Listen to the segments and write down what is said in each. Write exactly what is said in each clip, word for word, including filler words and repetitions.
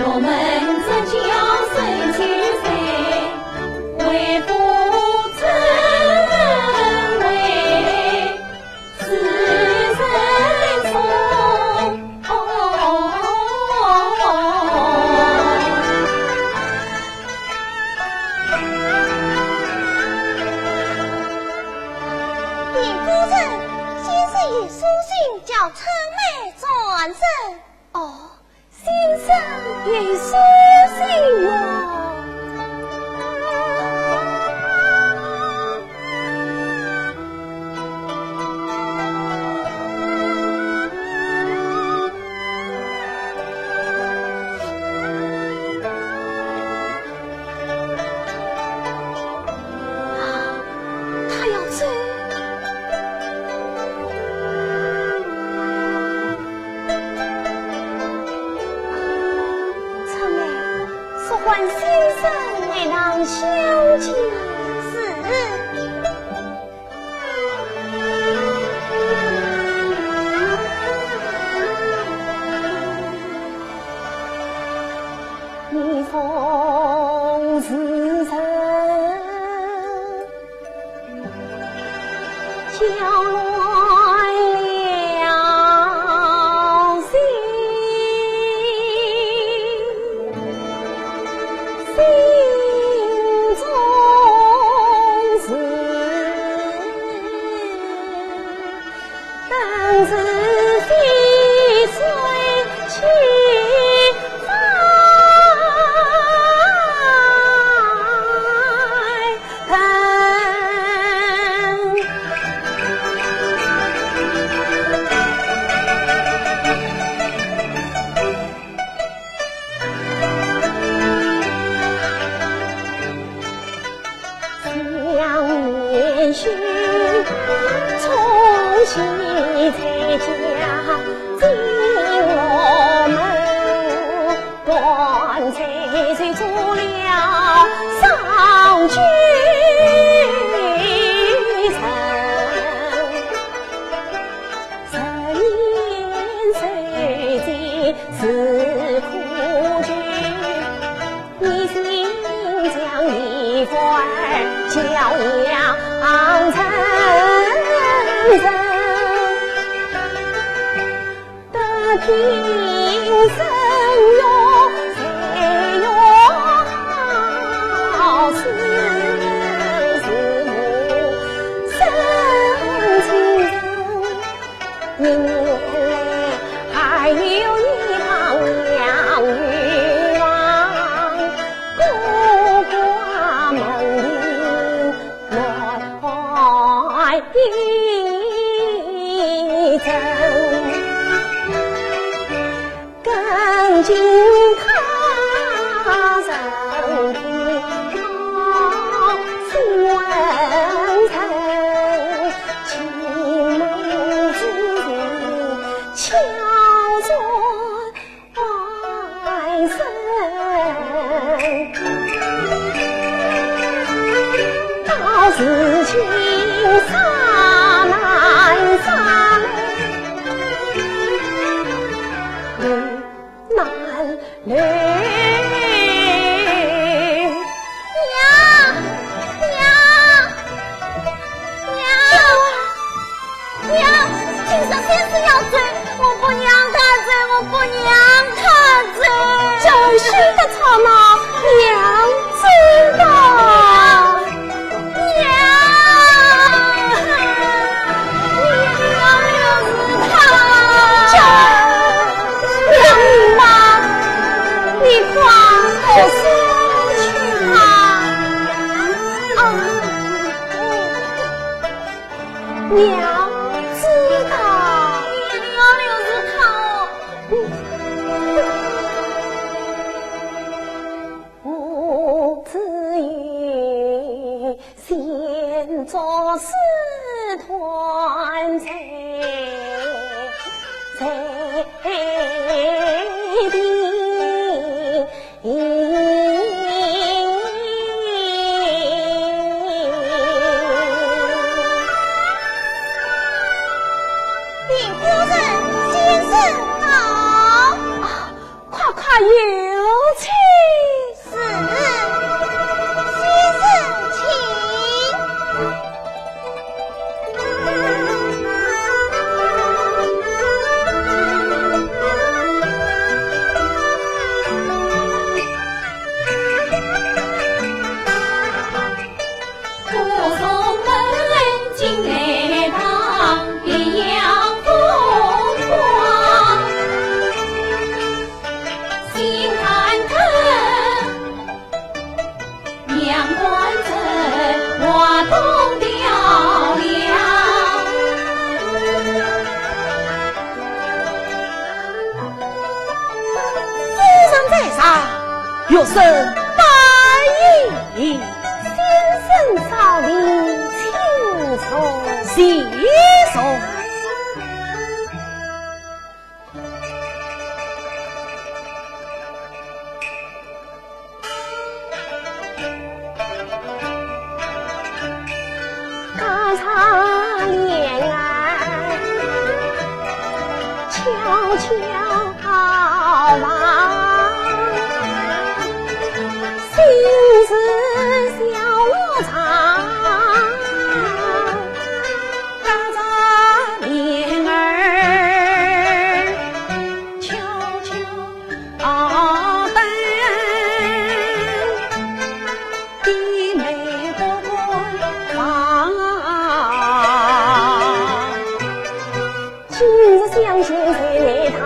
我们这叫人情谁为父成为世人中。禀夫人，先生有书信，叫春妹转呈。哦，先生有书信哟。 他要走。春妹，速唤先生来堂相见。是。 你从时辰搅乱了心，心中事。 想念时，从昔在家，进我门，端菜就做了上九层。 十年十季是苦秋，你心将一块儿教养成人。得平生哟，才有好事是母生情人。 因为还有一旁杨玉郎，孤寡门庭乱一阵。 更惊他人听到，心问人，情梦之人，巧说半生。到如今，啥难啥难。 难留。娘，娘，娘，娘，今日先生要走，我不让他走，我不让他走。这休得吵闹，娘知道。 娘，你不要留住他。这，娘吗？你快和我说去吧。啊，娘知道。你不要留住他哦。 不知有仙作诗团在，在听。禀夫人，先生到。啊，快快有学生拜揖。先生稍停，请坐。谢坐。 今日相见在内堂，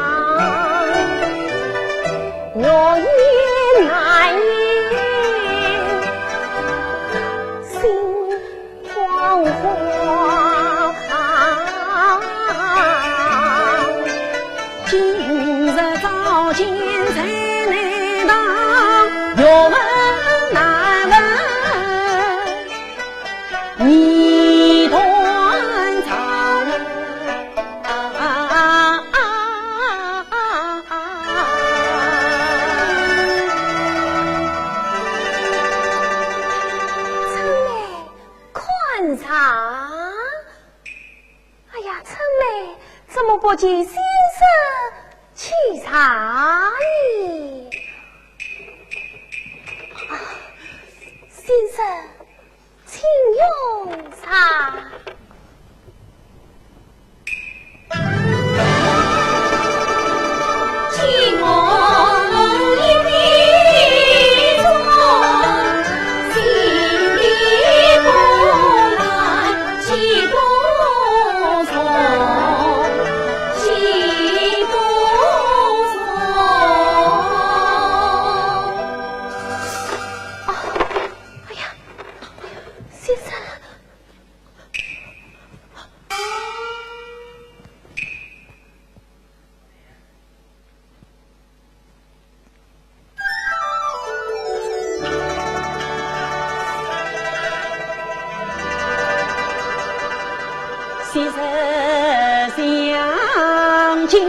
我言难言心惶惶。今日早见在内堂，欲问难问。 你断肠。春妹，看茶。哎呀，春妹，怎么不见先生沏茶呢？啊，先生， 请用茶。啊，哎呀，先生。 昔日相见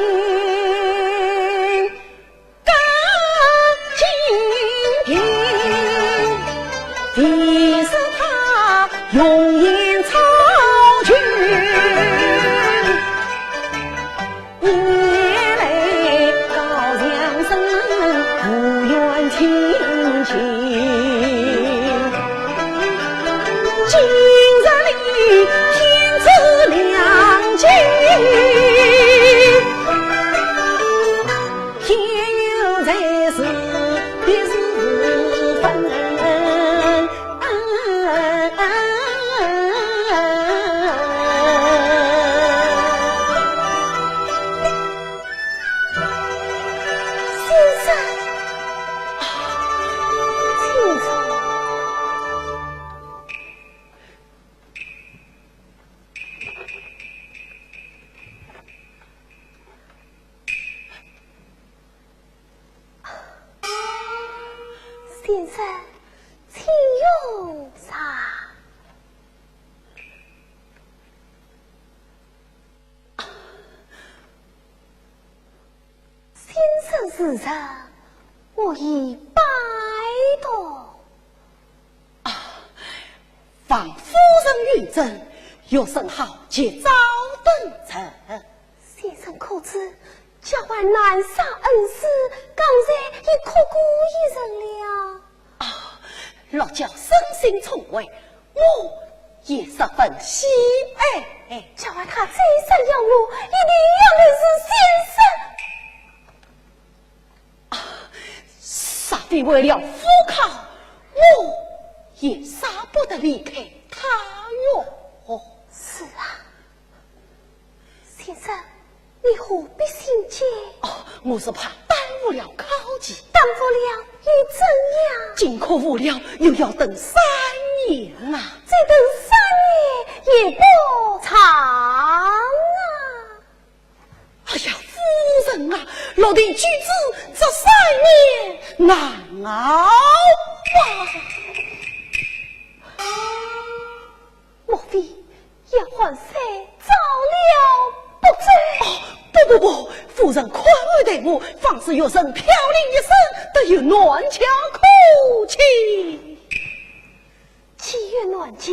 感情定，为是他容颜超群，眼泪高墙生，无缘亲情。今日里天赐良机， 天有在时，别是分。先生，请坐。 先生，请用茶。先生是人，我已拜读。 啊，望夫人允准，学生好及早登程。先生可知，家外难杀恩师，刚才已哭过一阵了。啊，老教生性聪慧，我也十分喜爱。家外他再三要我，一定要认识先生。 啊，若非为了赴考，我也舍不得离开他哟。是啊，先生，你何必心急？哦，我是怕耽误了考期。耽误了又怎样？今科无聊，又要等三年啊。再等三年也不长啊。 哎呀，夫人啊，落第举子这三年难啊！莫非叶寒山遭了不测？哦，不不不，夫人宽慰待我，方是玉人飘零一身，得有南郊可去。既有南郊，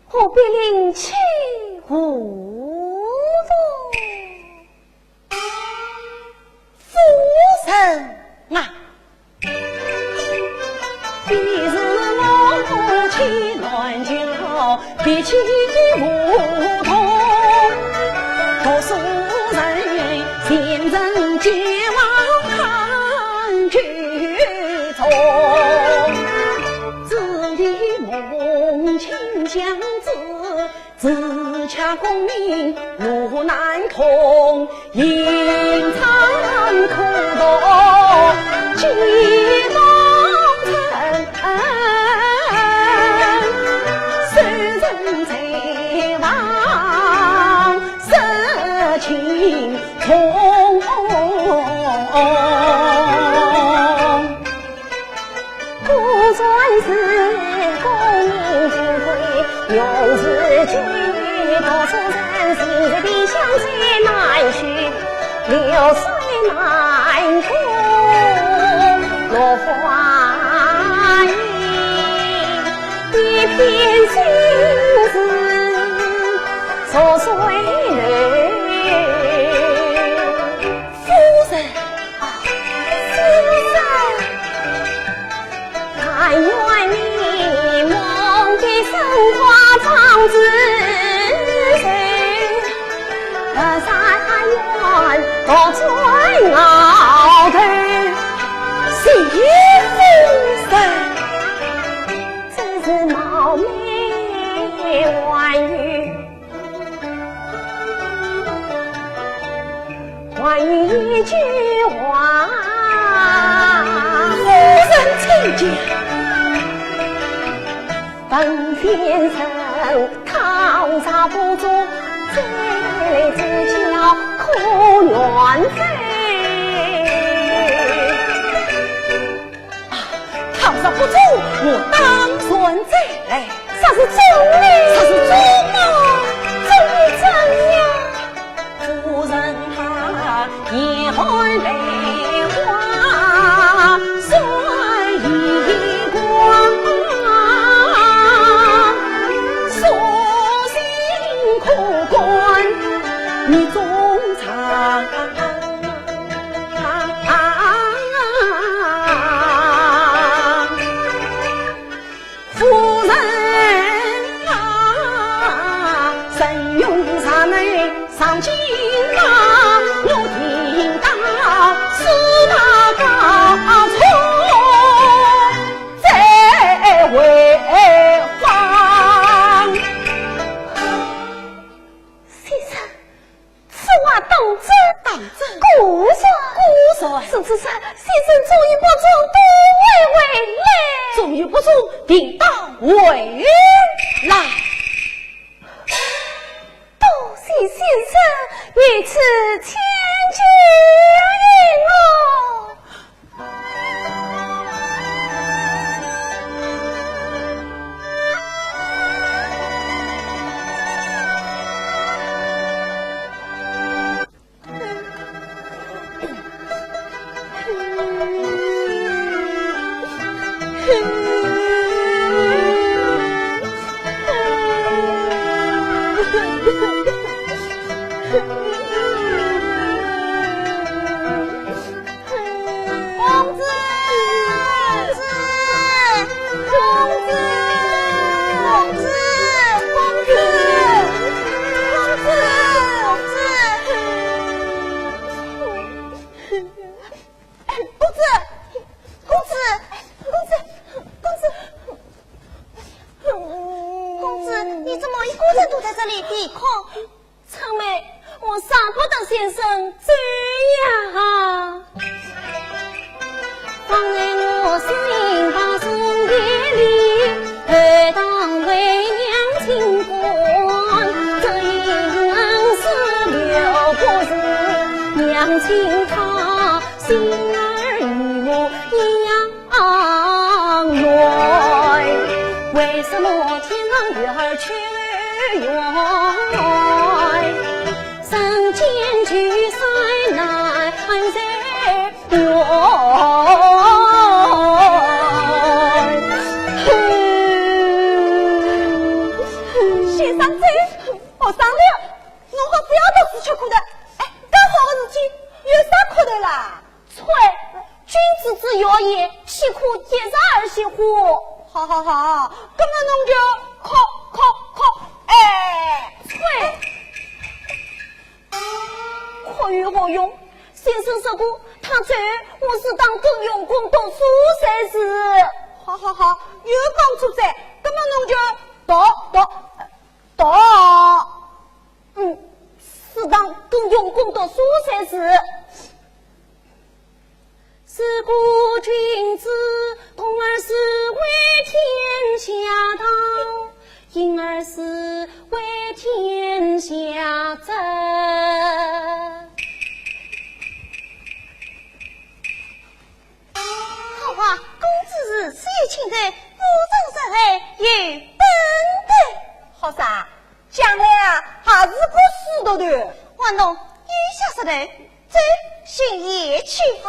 何必另觅护童？ 夫人啊，你是我去南郊，别去无从。读书人，前程前往看秋虫。只为梦清江子， 自强功名路难通，吟唱苦读几冬春，受人追望失情从。 故传是功名富贵，荣是居，读书人，心事的相随难续，流水难过落花影，一片心事诉谁人？夫人， 啊，先生。但愿你梦的生花方知谁，不但愿独醉鳌头。谢夫人。只是冒昧玩语， 还有一句话。夫人请讲。问先生，倘若不中，再来指教可愿否？ 啊，倘若不中，我当然再来。若是中呢？若是中么？中又怎样？夫人她眼含泪花，泪眼光，所幸可观你中场。 夫人啊，曾用茶梅上金马，我听到司马高冲在回房。先生， 此话当真？当真。果然？果然。是，是，是，先生中与不中，都会回来。中与不中，定当回来。多谢先生如此牵挂我。公子，公子，公子，公子，公子，公子。 公子，公子，公子，公子，公子，你怎么一个人躲在这里避哭？春梅，我舍不得先生走呀。什么天上月儿缺圆，人间聚散难再圆。先生走，学生留，侬好勿要读书吃苦头。哎，介好个事体，有啥苦头啦？ 啐，君子之乐也，岂可一日而熄乎？好好好，搿么侬就哭哭哭，哎！啐，哭有何用？先生说过，他走，我适当跟用功读书才是。好好好，又讲错哉，搿么侬就读读读。 嗯，适当跟用功读书才是。是故君子，动而思为天下道，静而思为天下正。 好啊，公子如此有气概，果真是有本事。好啥？将来啊，还是个书读头。还侬有啥说头？走，寻雁去。好。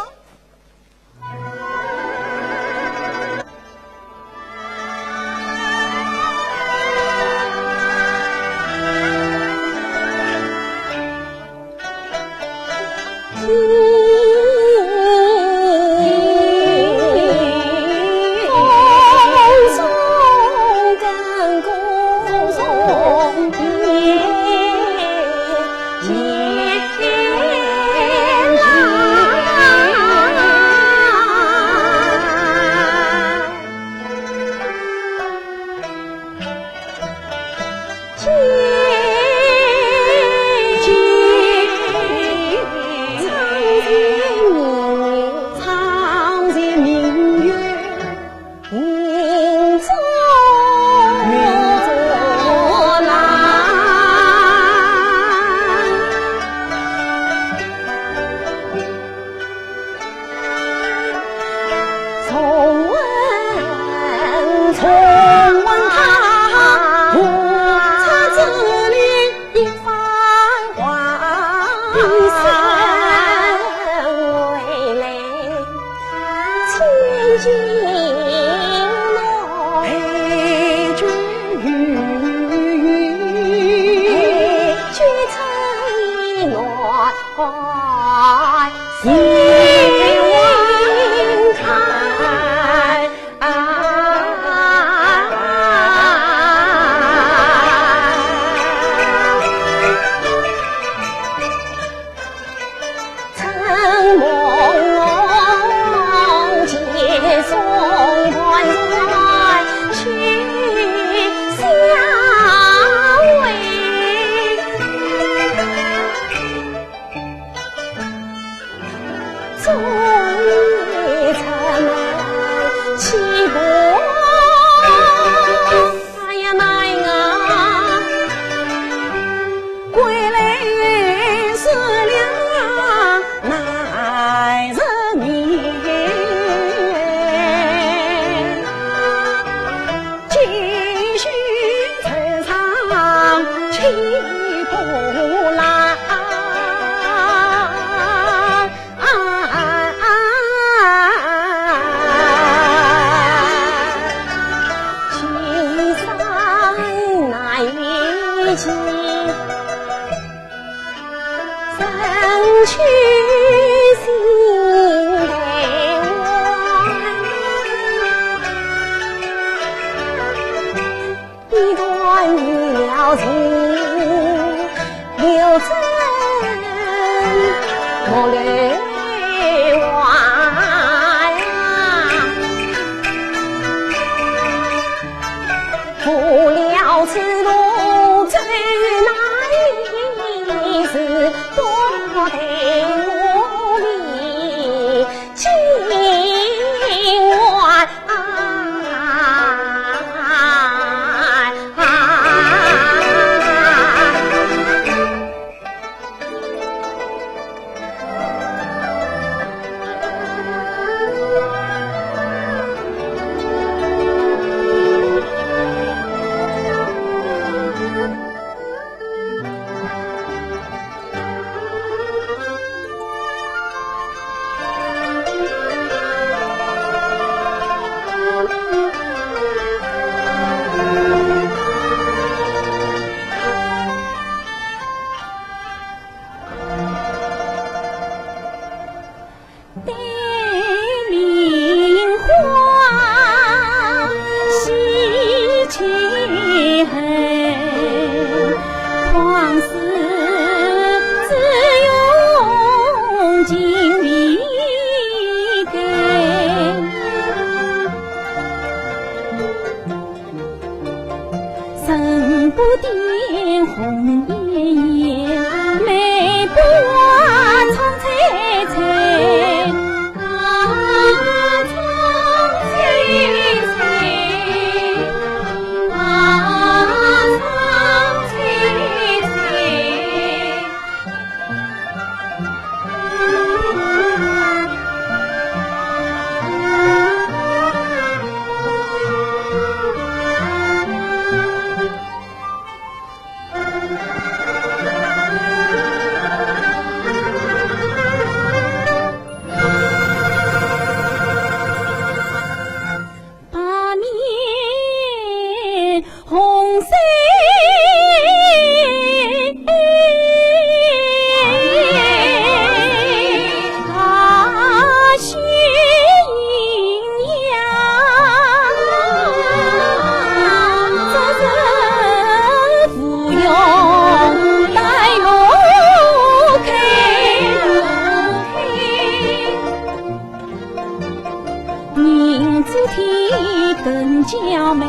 银子天更娇美，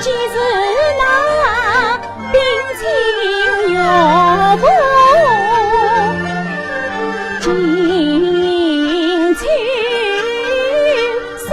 几时那冰清玉洁，金秋水。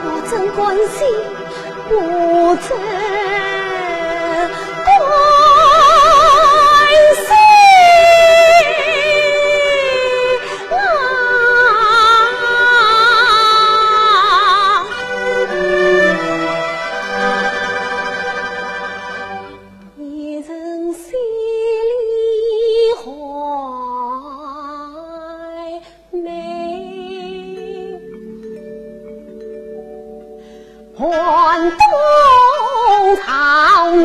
我真关心，我真关心啊！一人心里怀 美，寒冬长美。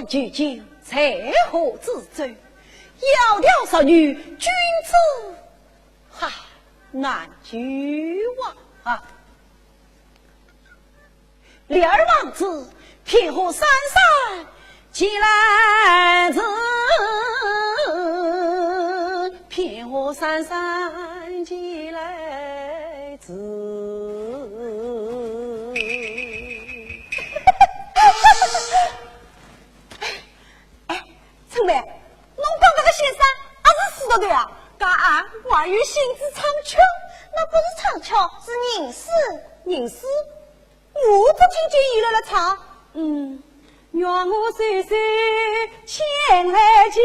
究竟在何之处？窈窕淑女，君子哈难求啊！啊！李二王子，平和山上前来迟，平和山上前来迟。 哎，春梅，侬讲搿个先生阿是死脱个啊？介啊，还有兴致唱腔？那不是唱腔，是吟诗。吟诗？我不听见伊辣辣唱。嗯，愿我岁岁千来季。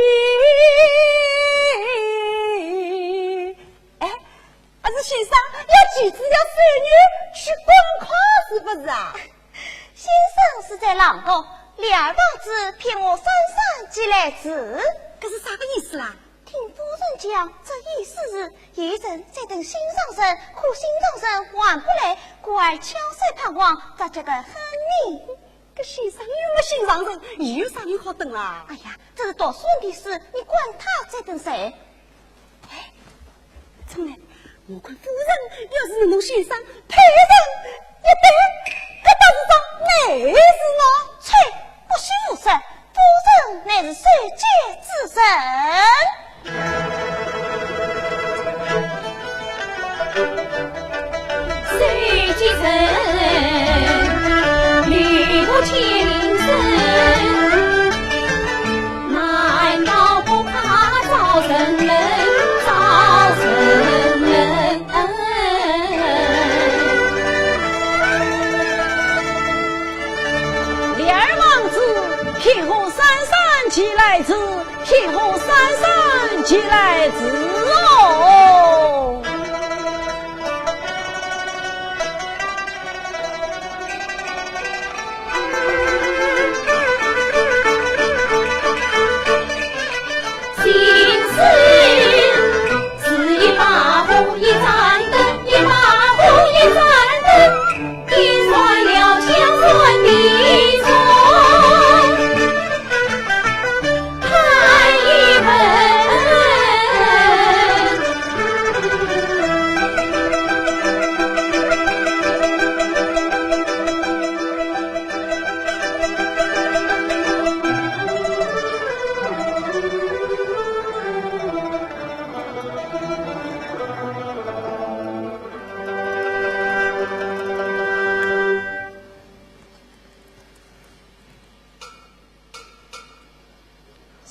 哎，阿是先生要骑仔条水牛去赶考，是不是啊？ 先生是在朗读李二王子平和山上前来迟。搿是啥个意思啦？听夫人讲，这意思是有人在等心上人，可心上人还不来，故而翘首盼望，这叫个恨呢。搿先生又没心上人，伊有啥人好等啦？哎呀，这是读书人的事，你管他在等谁？ 哎，春梅，我看夫人要是能同先生配成一对，搿倒是桩美事呢。切，不许胡说，夫人乃是守节之人。 谁之人？女不近身，难道不怕遭人冷，遭人冷？李二王子，平和山上前来迟，平和山上前来迟哦。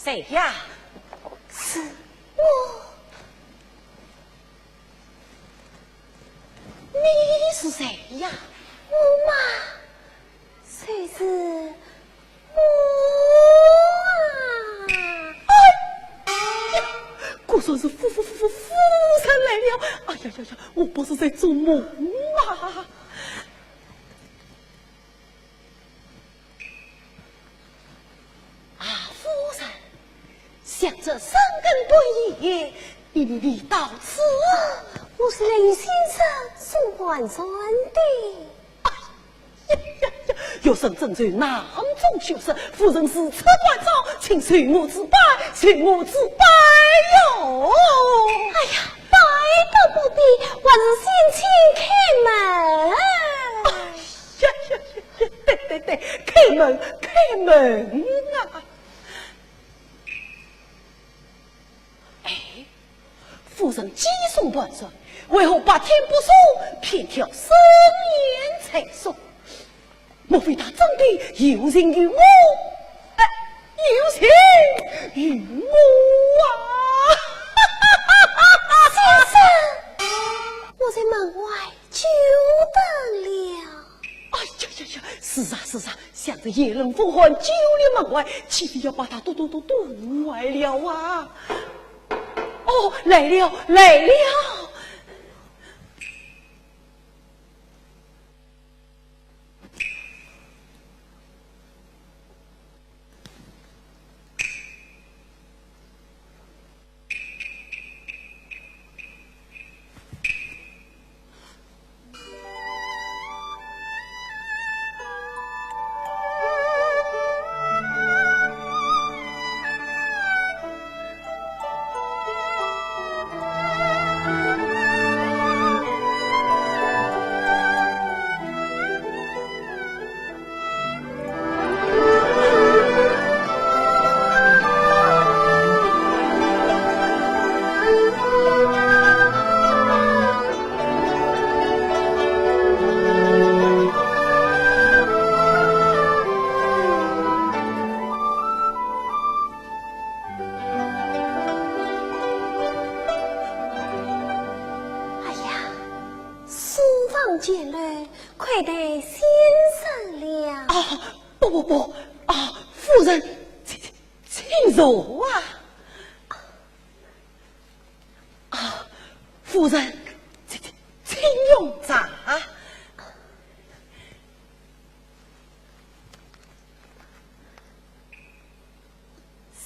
谁呀？是我。你是谁呀？我嘛，就是我啊。哎呀，果然是夫夫夫夫夫人来了！哎呀呀呀，我不是在做梦啊！ 啊，夫人，想这深更半夜，你你你到此？我是来与先生送还船的。哎呀呀呀，学生正愁囊中羞涩，夫人如此关照，请受我之拜，受我之拜哟。哎呀，拜倒不必，还是先请开门。哎呀呀呀！ 对对对，开门，开门啊！哎，夫人既送还船，为何白天不送，偏挑深夜才送？莫非她真的有情于我？哎，有情于我啊！先生，我在门外 久等了。哎呀呀呀，是啊是啊，想这夜冷风寒，久立门外，岂非要把她冻冻冻冻坏了啊？哦，来了来了。待先生了。啊，不不不，啊，夫人，请，请坐啊。啊，夫人，请，请用茶。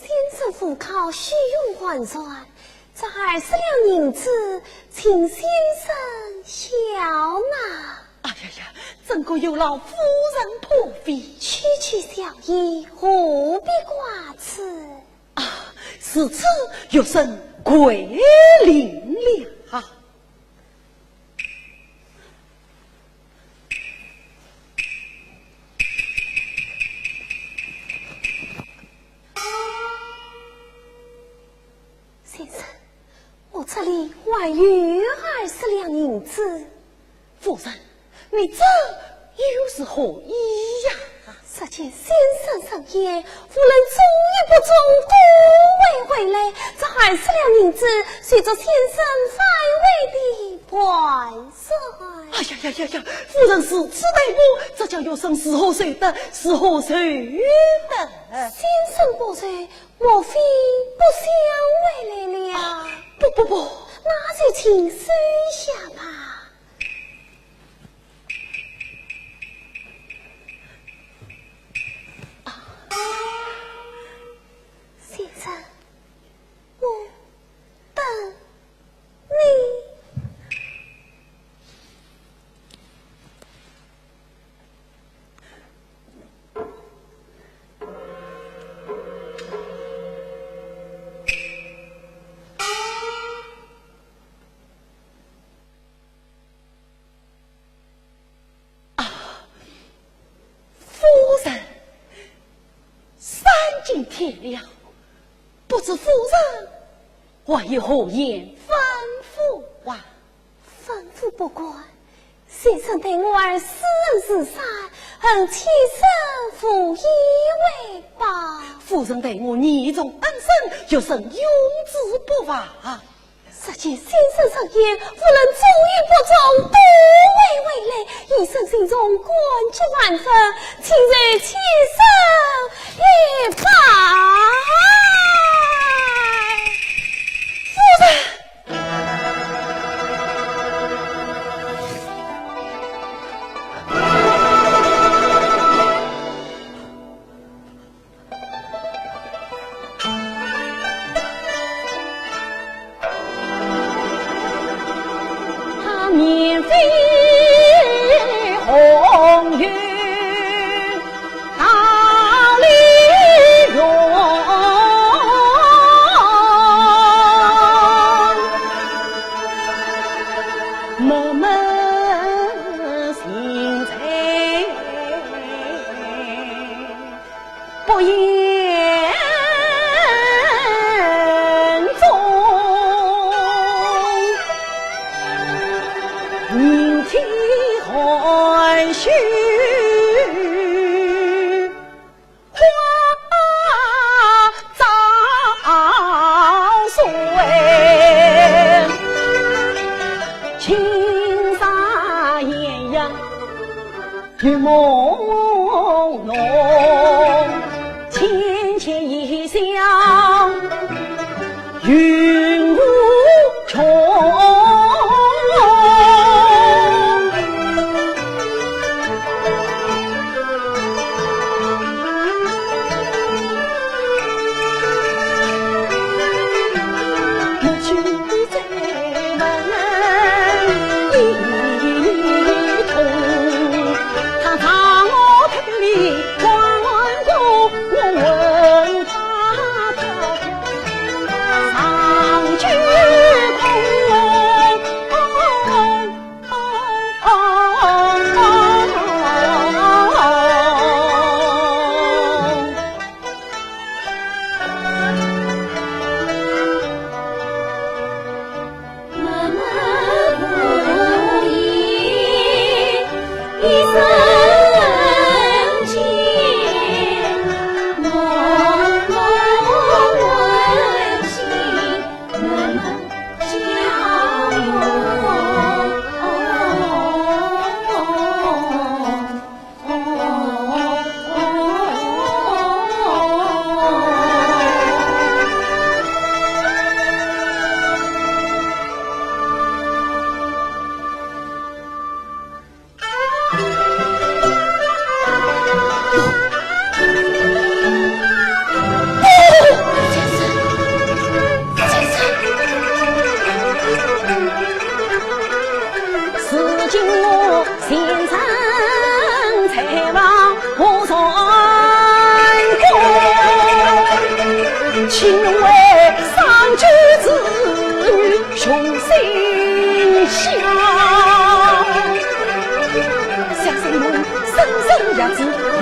先生赴考，须用还船，这二十两银子，请先生笑纳。哎呀呀，真个有劳夫人破费。区区小意，何必挂齿？啊，如此，学生跪领了。 先生，我这里还有二十两银子。夫人，你这又是何意呀？ 实情先生盛宴，夫人中意不中，都未回来，这二十两银子，随着先生返回的盘缠。哎呀呀呀呀，夫人如此待我，这叫学生如何受得，如何受得？先生不在，莫非不想回来了？啊，不不不。那就请收下吧。 先生，我等你。啊，夫人，三更天了，不知夫人还有何言吩咐啊？吩咐不敢，先生待我儿斯人如山，恨千生无以为报。夫人待我义重恩深，学生永志不忘。 实情先生盛宴，夫人中意不中，都未回来，学生心中感激万分，请受先生一拜。夫人。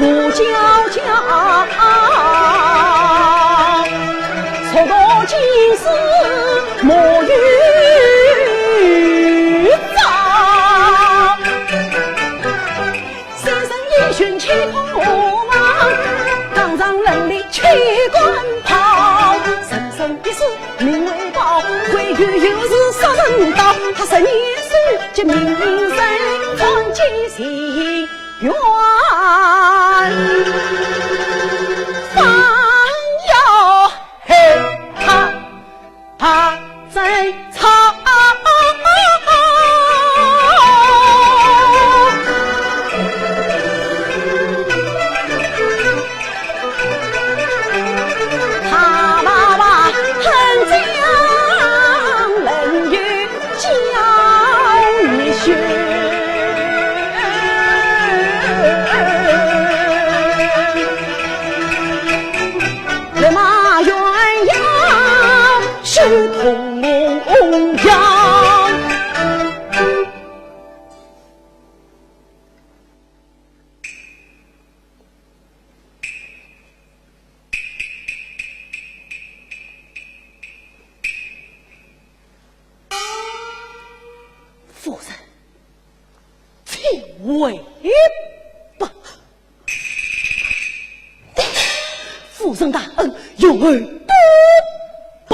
小姐，速度尽是莫有早。三生一世且可忘，当场冷里岂敢跑。三生一世名为报，为救又是杀人刀。他十年书，这命人传记情。 冤枉呀，嘿哈，他在唱。他爸爸很讲人有 叫一声，人马鸳鸯是同样。夫人，请回吧。夫人大恩，有何不报？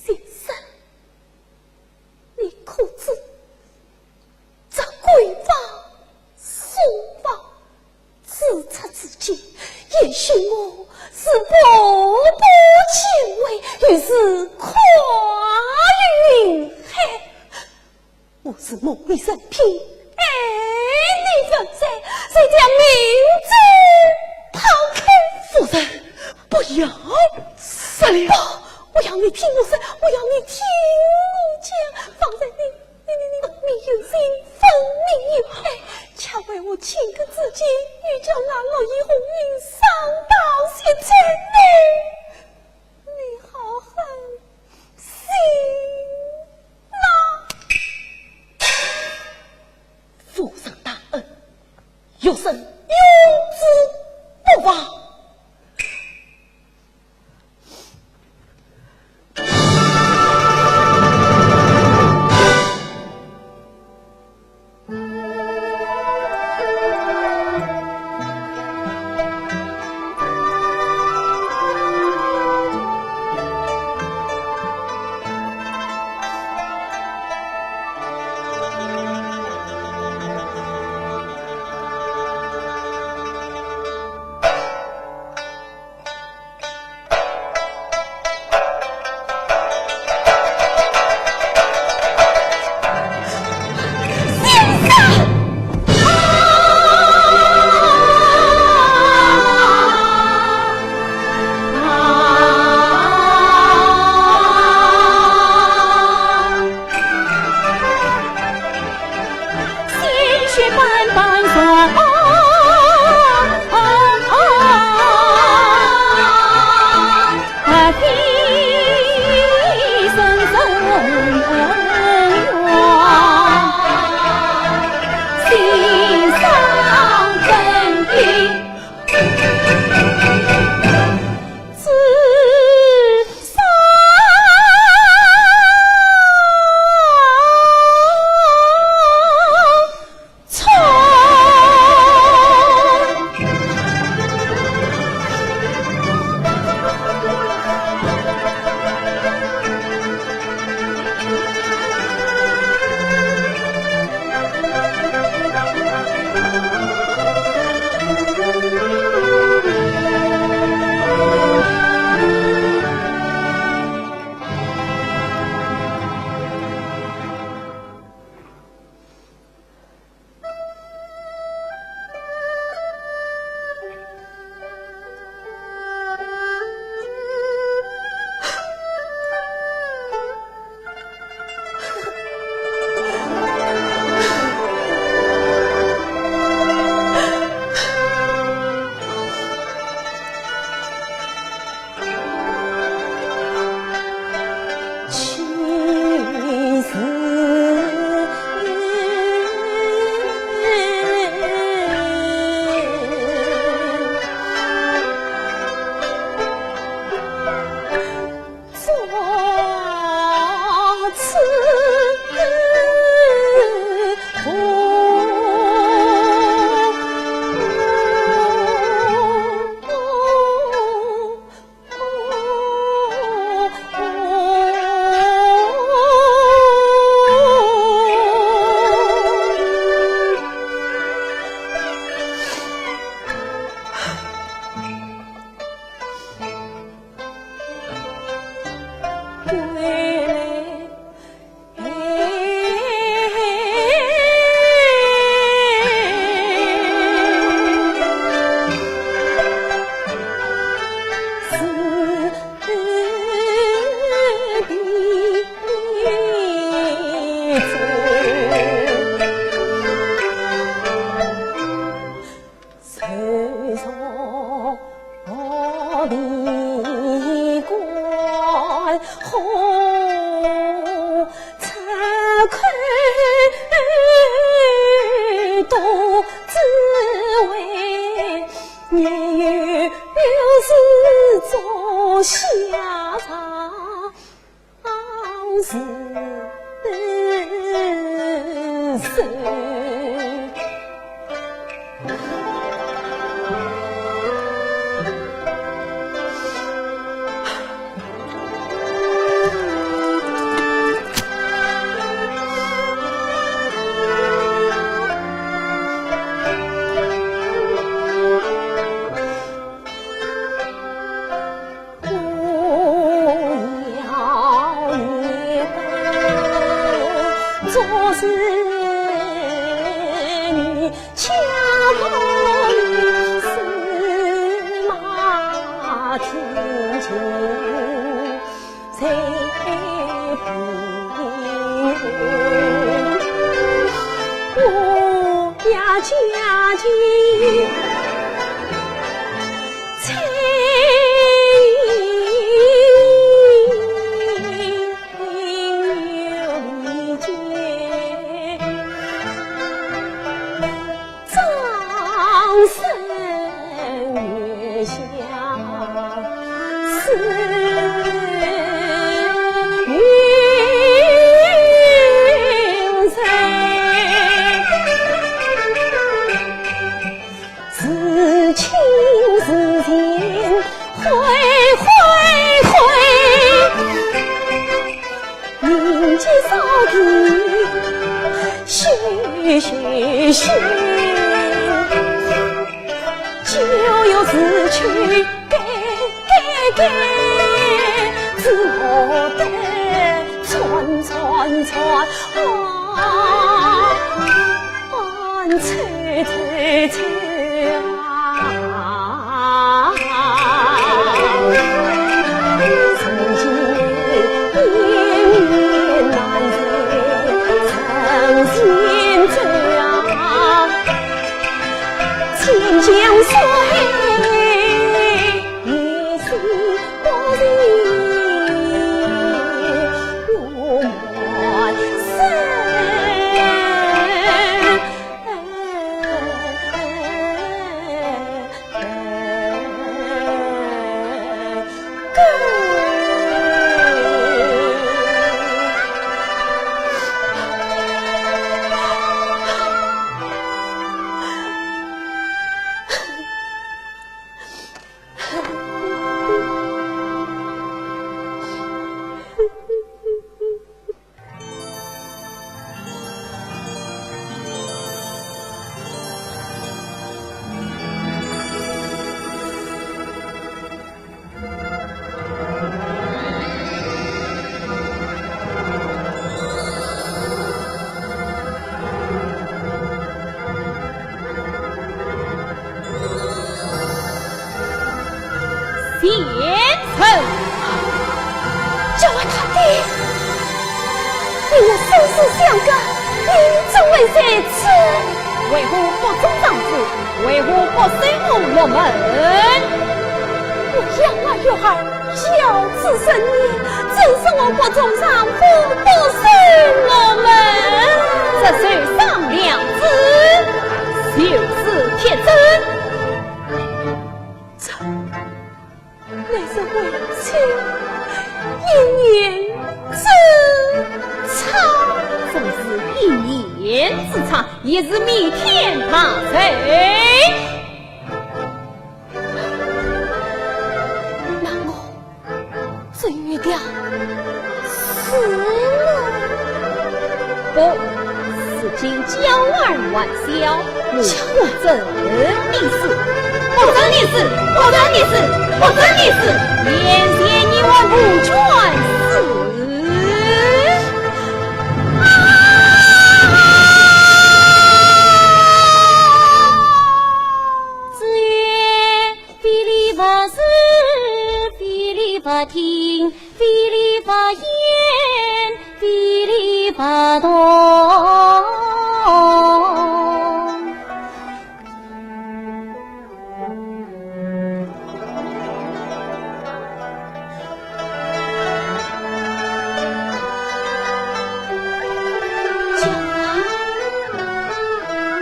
先生，你可知这闺房书房，自此之间，也许我是步步惊危，于是跨云海。 我是梦里神tiên，爱你成仙，谁将明珠抛开？夫人，不要说了。不，我要你听我说，我要你听我讲。方才你，你，你，你，你有情分明有爱，恰为我情根之间遇着那落叶红颜，伤到心碎呢。 你好狠心呐！夫人大恩，学生永志不忘。贤臣。这位大爹，你我生死相隔，你怎会在此？为何不做长子？为何不随我入门？我养儿育儿，教子成人，怎说我不从丈夫，不随我门？这就上梁子，就是铁证。 这乃是为妻一念之差。纵是一念之差，也是弥天大罪。那我 这一条是吗？不，如今娇儿还小，我不准你死，不准你死，不准你死，不准你死！眼前你我无权死。听，非礼勿言，非礼勿动。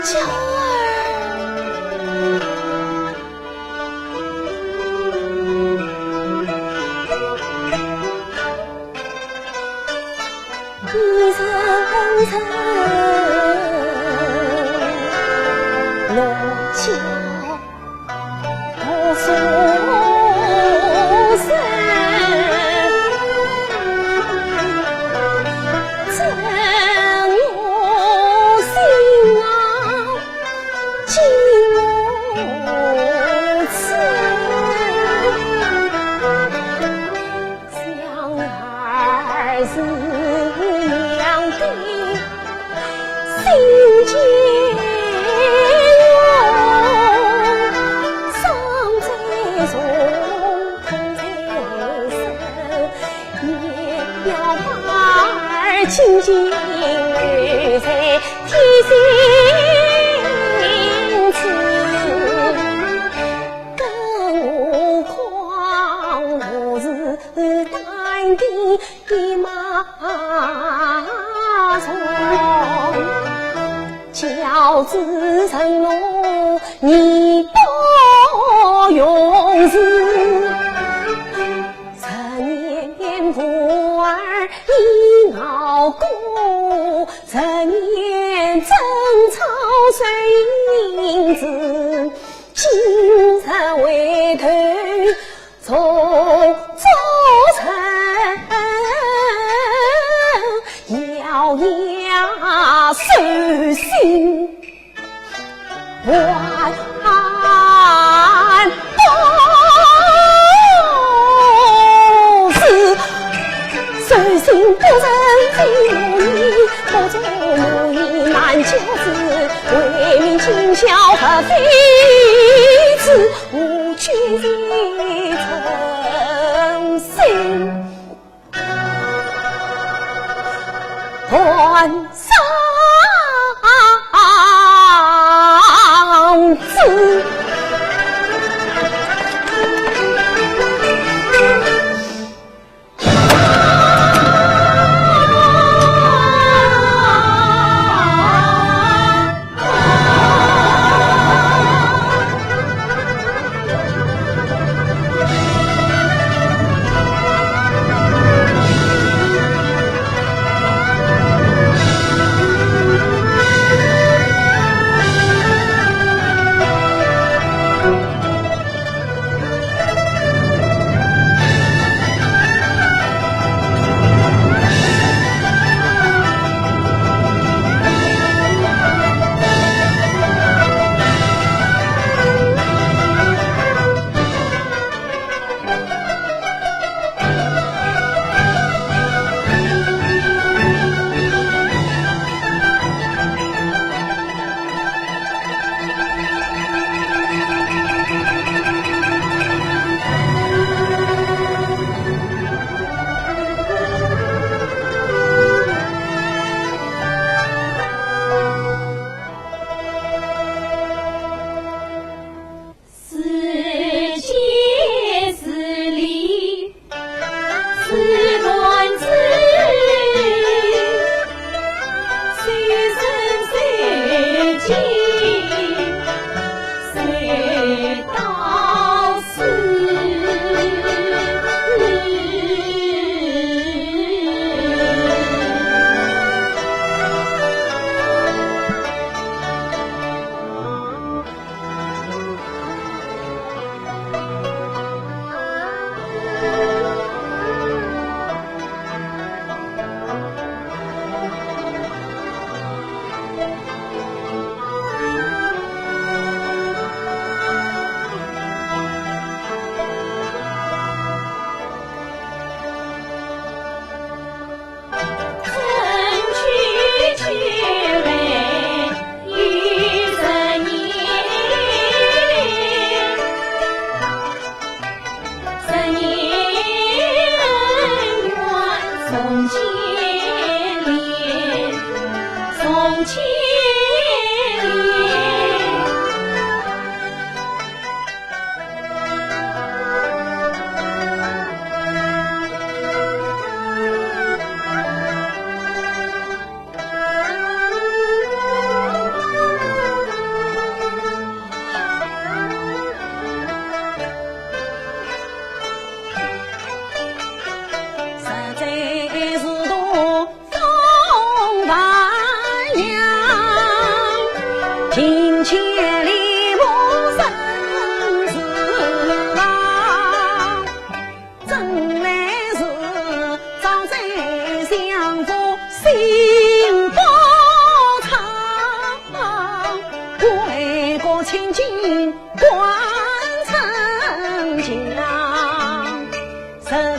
娇儿，娇儿。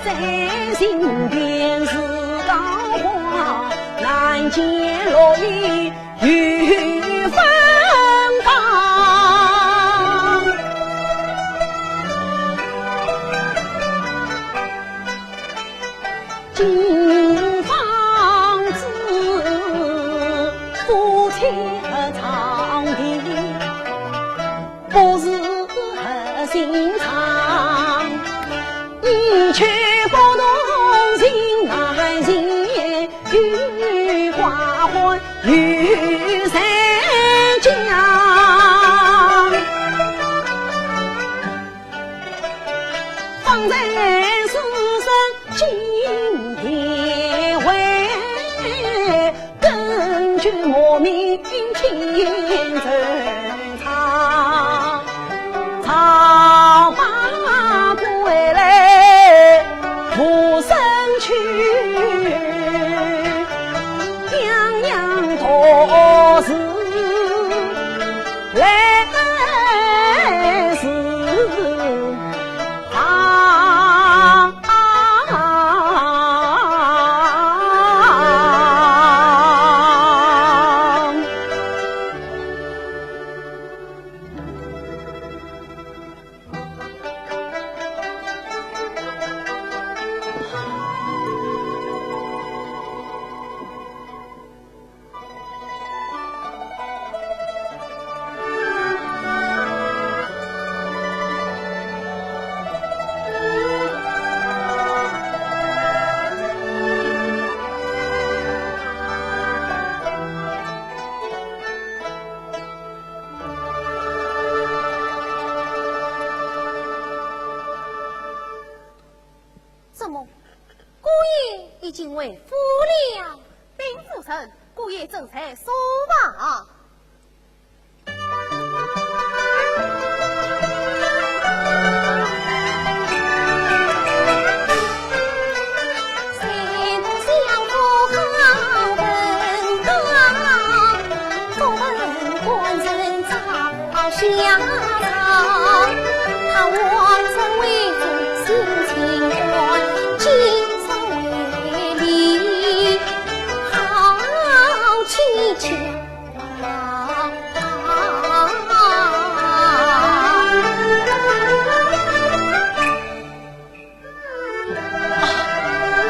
在身边是桃花，难见落英与芬芳。金房子，夫妻和床的，不是和心肠。一去不同行，难行与花欢与谁讲？方才书生金殿会，根据我命天成唱，唱罢归来无声去，样样都是 来时啊。怎么，姑爷已经回府了？禀夫人，姑爷正在书房。 啊，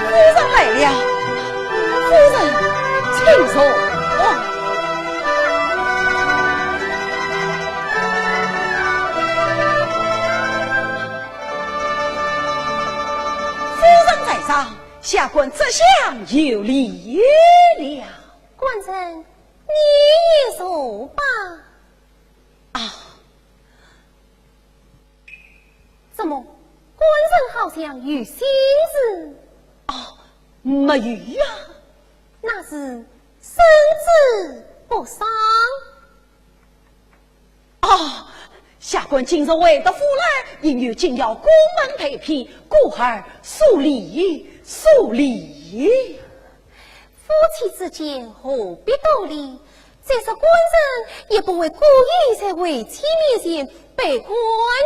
夫人来了，夫人，请坐。夫人在上，下官这厢有礼了。官人，你也坐吧。啊， 怎么，官人好像有心事？哦，没有呀。那是身子不爽。哦，下官今日回得府来，因有紧要过门陪陪，故而疏礼，疏礼。 夫妻之间何必多礼？再说官人也不会故意在为妻面前摆官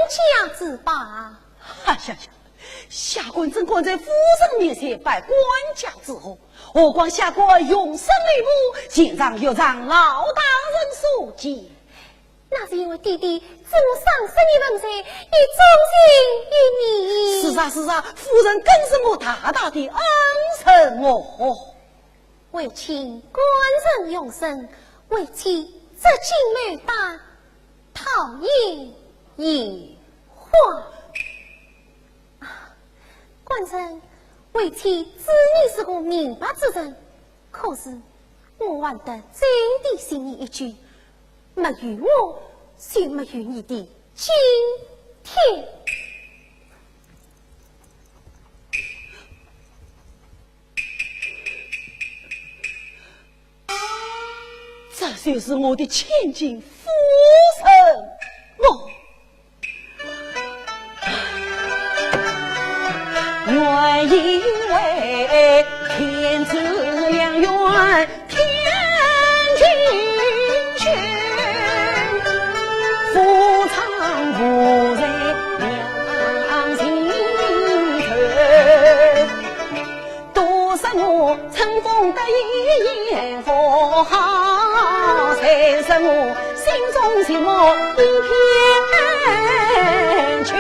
架子吧？哎呀呀，下官怎敢在夫人面前摆官架子哦？何况下官荣升礼部，前常有长老大人所见。 那是因为爹爹知我生身已问罪，已忠心于你。是啊，是啊，夫人更是我大大的恩人哦。为妻官人荣升，为妻折颈牡丹，桃叶year花。啊，官人，为妻知你是个明白之人， 可是我还得再提醒你一句，没有我，就没有你的今天。这就是我的千金夫人么？ 愿意为天子良缘天君君，夫唱妇随两情投。春风得意雁过好，才使我心中寂寞一片秋。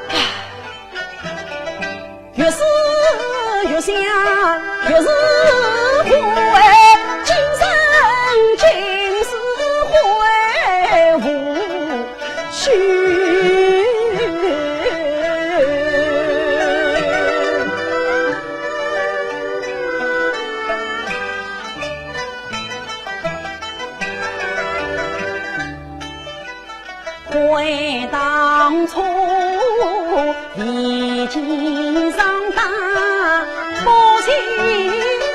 唉，越思越想，越是后悔，今生今世悔无 去。回当初，已经长大，不清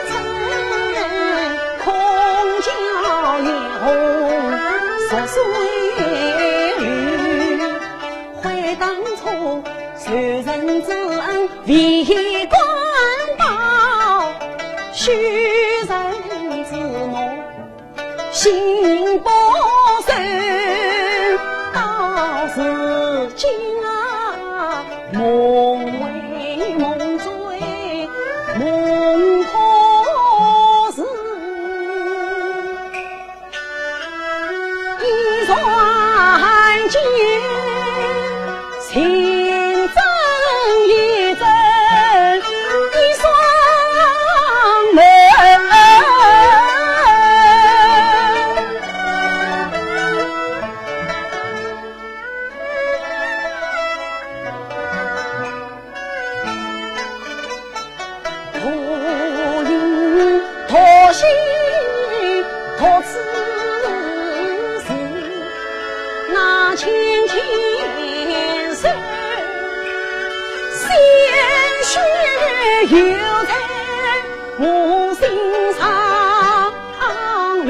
春，空教眼红，十岁 回当初，受人之恩，未敢报，许人之梦，心不舍。到如今啊，梦回梦追，梦破时。 一转间，情深意重，一双门。 无影托心托此事，那轻轻手，鲜血又在我心上流。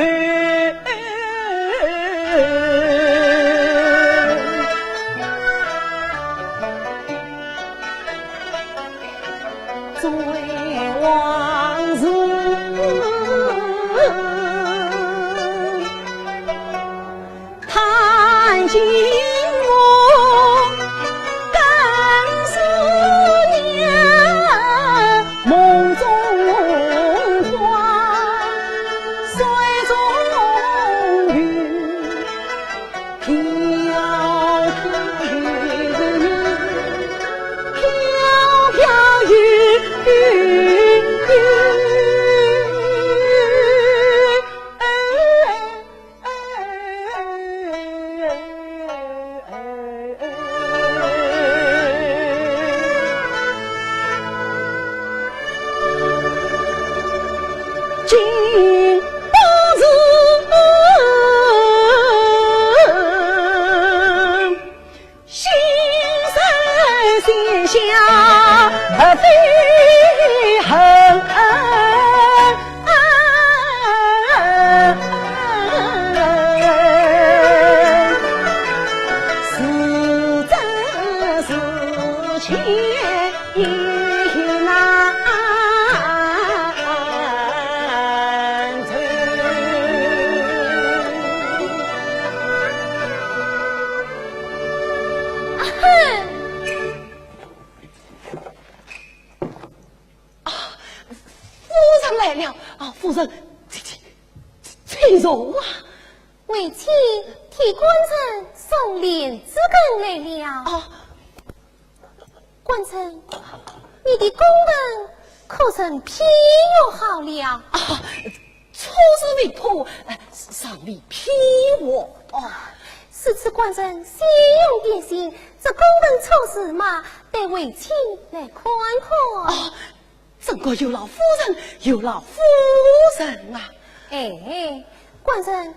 追往事，叹尽我更思念，梦中花，水中月。 飘飘悠悠，飘飘悠悠。今不是 心酸心下何必恨？是真是假已难 啊，夫人来了。啊，夫人，请，请，请坐啊。为妻替官人送莲子羹来了。啊， 官人，你的功名可曾批阅好了？啊，错字未破，呃，尚未批完。哦，如此官人先用点心，这功名错字嘛，待为妻来看看。哦，真个有劳夫人，有劳夫人啊。哎，官人，你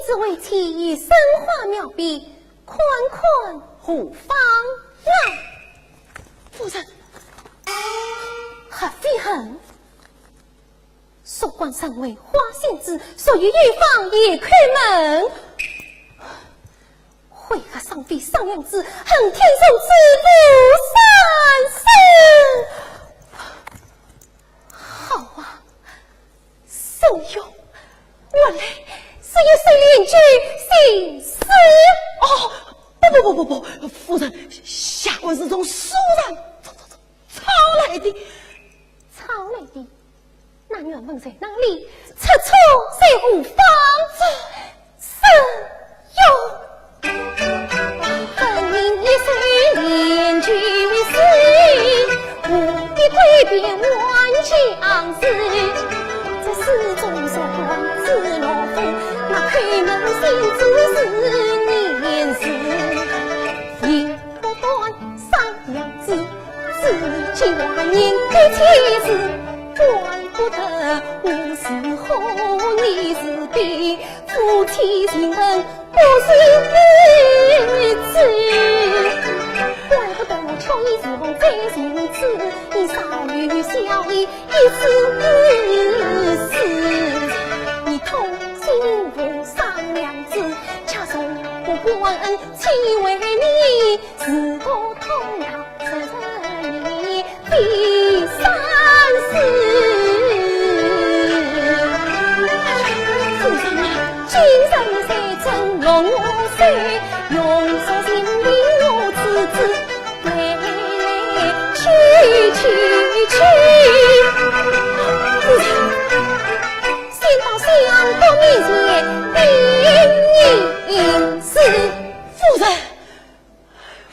只为妻以生花描笔， 看看何妨呀？夫人，何必恨？说官人为花仙子，所以有妨夜叩门。为何上边上两子，横添数子不三声？好啊， 沈兄，原来是一首联句新诗。哦，不不不不不，夫人，下官是从书上抄来的。抄来的？那原文在哪里？出处在何方？这是有。分明一首连句诗，何必诡辩万将字？这诗中所冠之乐府，那开门见祖是年字。 不断商量之，至今万年的妻子，管不得我是何年是的，夫妻情分不是你知，管不得我却已是梦在心子，你少女笑意一丝丝，你痛心不商量之，恰说不报恩，岂为你 自古童谣十二年第三世。夫人啊，今日在正龙山，用手心里我自知，来来去去去。夫人，先到相公面前禀明是。夫人，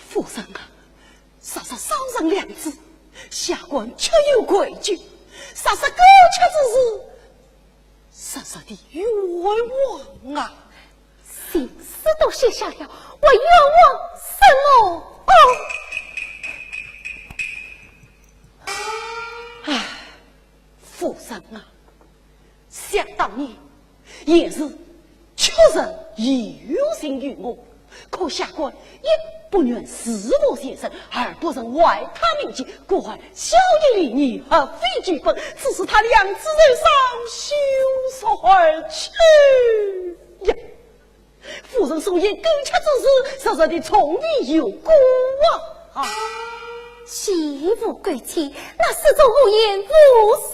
夫人啊，若是少人两子，下官确有愧疚；若是改嫁之事，实实的冤枉啊！情书都写下了，还冤枉什么？哦！唉，夫人啊， 想当年，贤婿确实有情于我，可下官一不愿自负前程，二不忍坏他名节，故而晓得礼义，合非矩本，致使他两子受伤，休说而去呀。 夫人所言改嫁之事，实实的从未有过啊！啊，既无改嫁，那诗中何言无三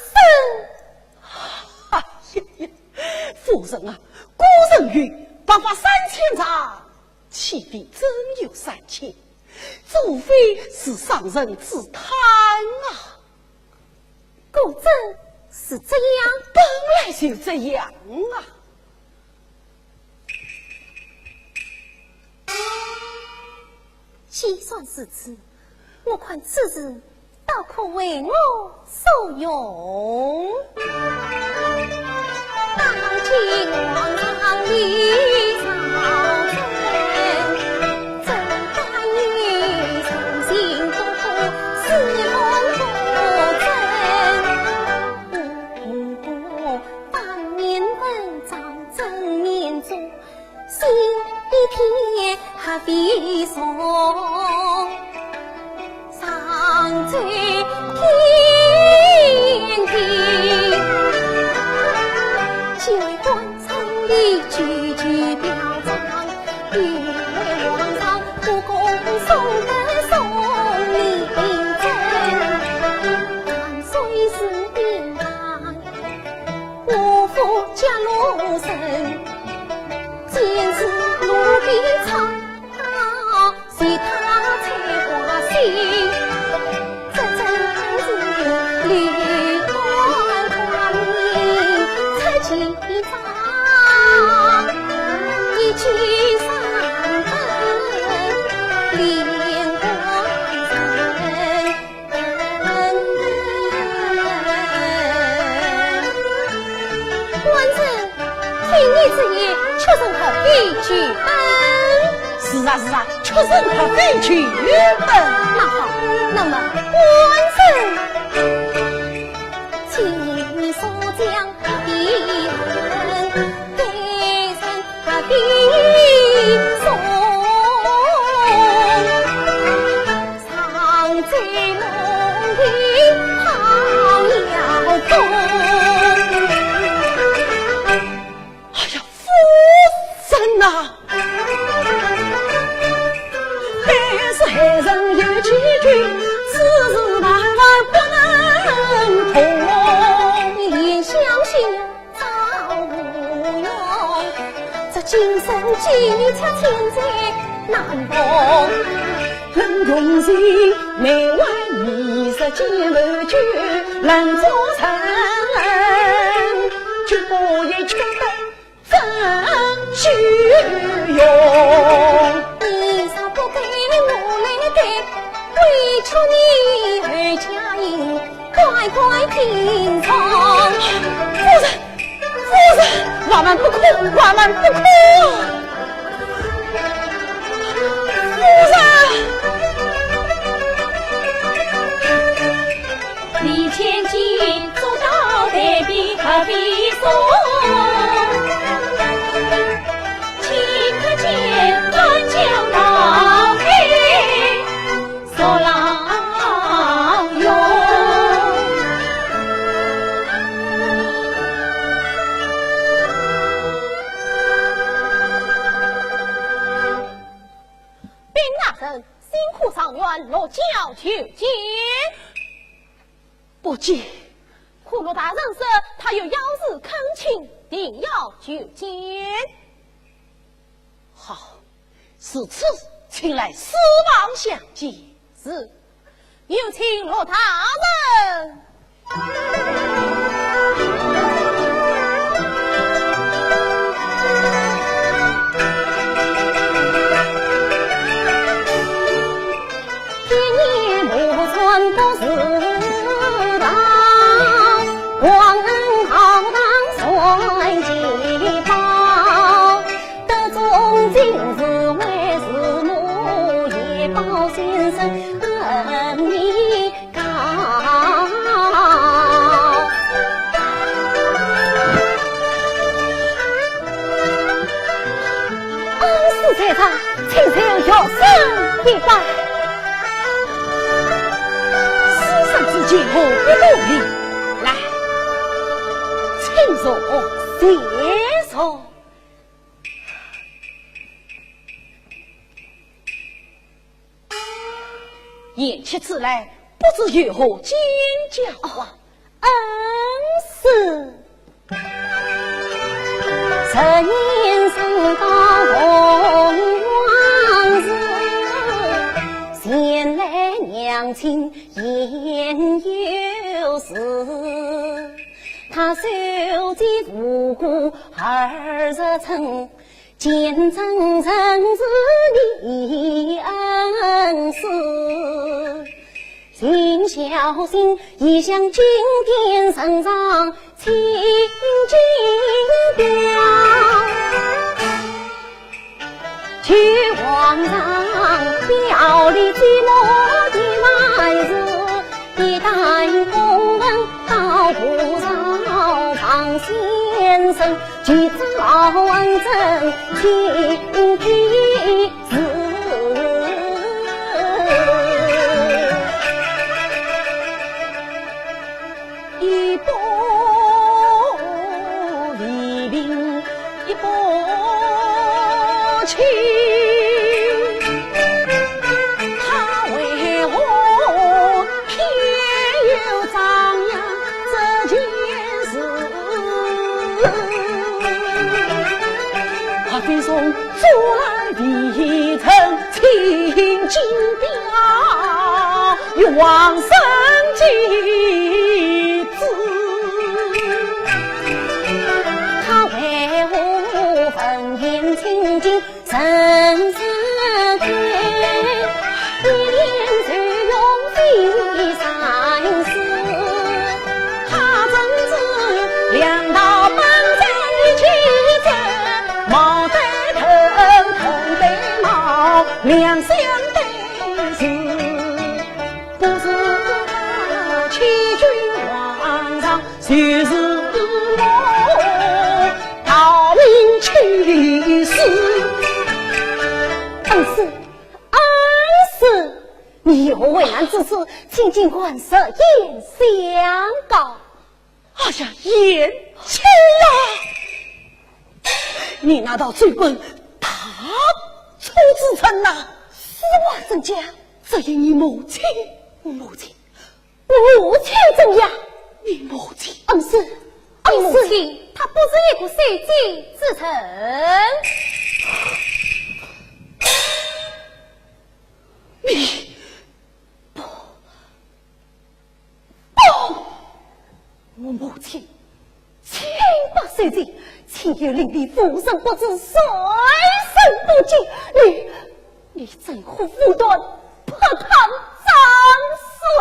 生？哎呀呀，夫人啊，古人云：“白发三千丈，岂比真有三千？”除非是上人之叹啊！ 果真是这样？本来就这样啊。既算如此，我看此事倒可为我所用。当今皇上李朝臣，怎敢于人心不可，是否不真？ 我方面文章正言中，心一片何必说，上奏天庭，机关城里句句表彰， 皇上不公送得宋明珍，万岁是名官，我父家奴人，见是奴婢唱，随他采花兴。 这真是理官官名出奇招，一举三分，连官人。官人，听你之言，确实合非矩本。是啊，是啊， 确实合非矩本。那好，那么官人，请你速将的人，带人何必送上奏龙庭旁摇动。 哎呀，夫人呐！但是害人有几句，此事万万不能通。你怜香惜玉照无用，这今生几日却千载难逢。冷宫前梅花易散见不就能做成，就不也觉得真虚荣。你若不给我来给，委屈你后家人乖乖听从。夫人，夫人，我们不哭，我们不哭。夫人。你千金做到台边何必送？岂可见断江倒海。 受劳哟。禀大人，新科状元落轿求见。不见。可罗大人说他有要事恳请，定要求见。 好，如此，请来书房相见。是，有请罗大人。一年无船不是道，皇恩浩荡传奇宝。 得中进士为师母，也报先生恩义高。恩师在上，请受学生一拜。师生之间何必多礼？来，请坐。谢坐。 贤妻此来，不知有何见教啊？恩师。十年生到凤凰寺，前来娘亲言有事。他手执无辜二十寸， 见证人是你恩师，请小心，一向金殿呈上清金表。求皇上表里记录的万事，一旦公文到不上王先生， 其中恩正天地事，一步未平一步棋，他为何 偏又张扬这件事。他非从做来未曾请金表，与皇上见之。他为何文言请金 人世间，一念就用非善事。他真是两道半山的奇珍，毛对头，头对毛，两相对视。不是他欺君罔上， 就是我逃命去世。恩师，恩师，你有何为难之处，请尽管实言相告。哎呀，贤妻呀，你那道奏本大错之臣呐！是啊，怎讲？只因你母亲，母亲 母亲怎样？你母亲，恩师，恩师，你母亲，她不是一个守节之人。你不，母亲，请不要受气，岂有令弟无人不知，谁人不敬？你，你怎可武断拍打张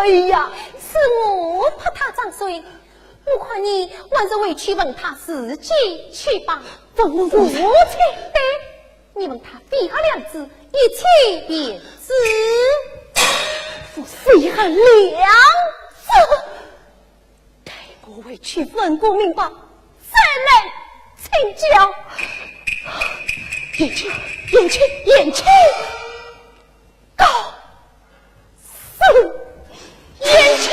水呀？是我拍打张水，我看你还是回去问他自己去吧。问我母亲？对，你问他飞下两子，一切便知。我飞下两子？ 待我回去问个明白，再来请教。贤妻，贤妻，贤妻，告辞，贤妻。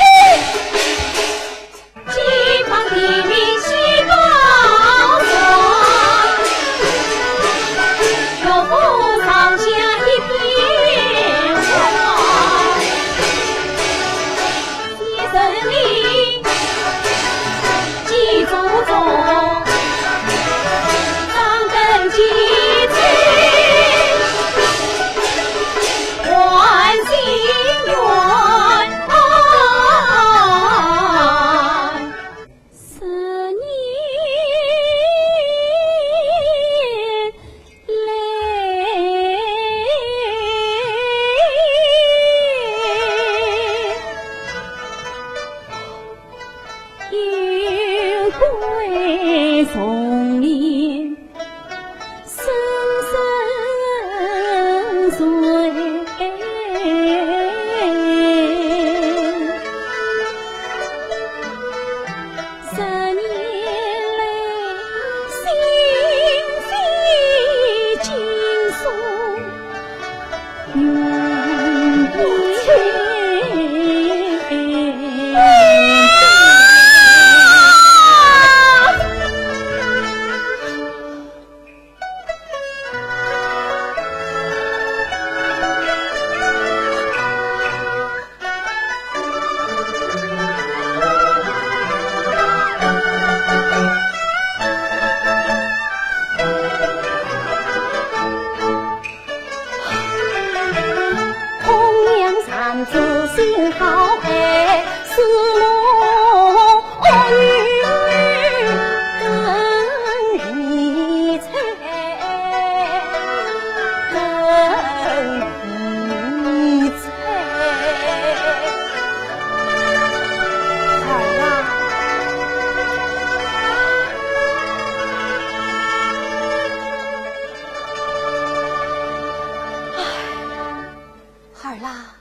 儿啊，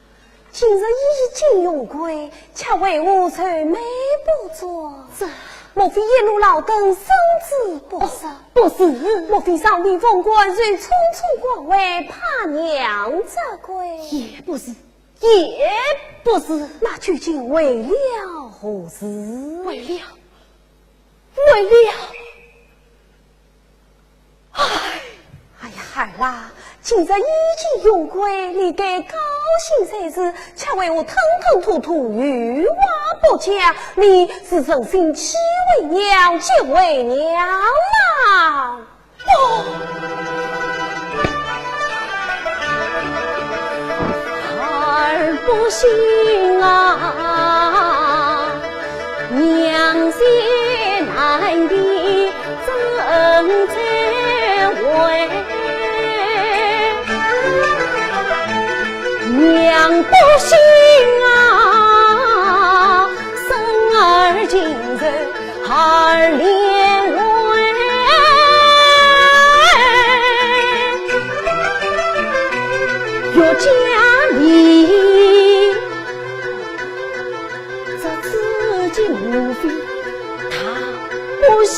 今日已经荣归，却为何愁眉不展？这，莫非一路劳顿，身子不适？哦，不是。莫非上面奉官，受重重关怀，怕娘责怪？也不是。也不是。那究竟为了何事？为了，为了……唉。哎呀，孩儿啊，今日已经荣归，你该高兴才是，却为何吞吞吐吐，有话不讲？你是存心欺为娘，结为娘郎？ 哦，孩儿不信啊，娘心难敌怎再会？娘不信啊，孙儿今日 二连环，岳家里，这自己无非他不孝，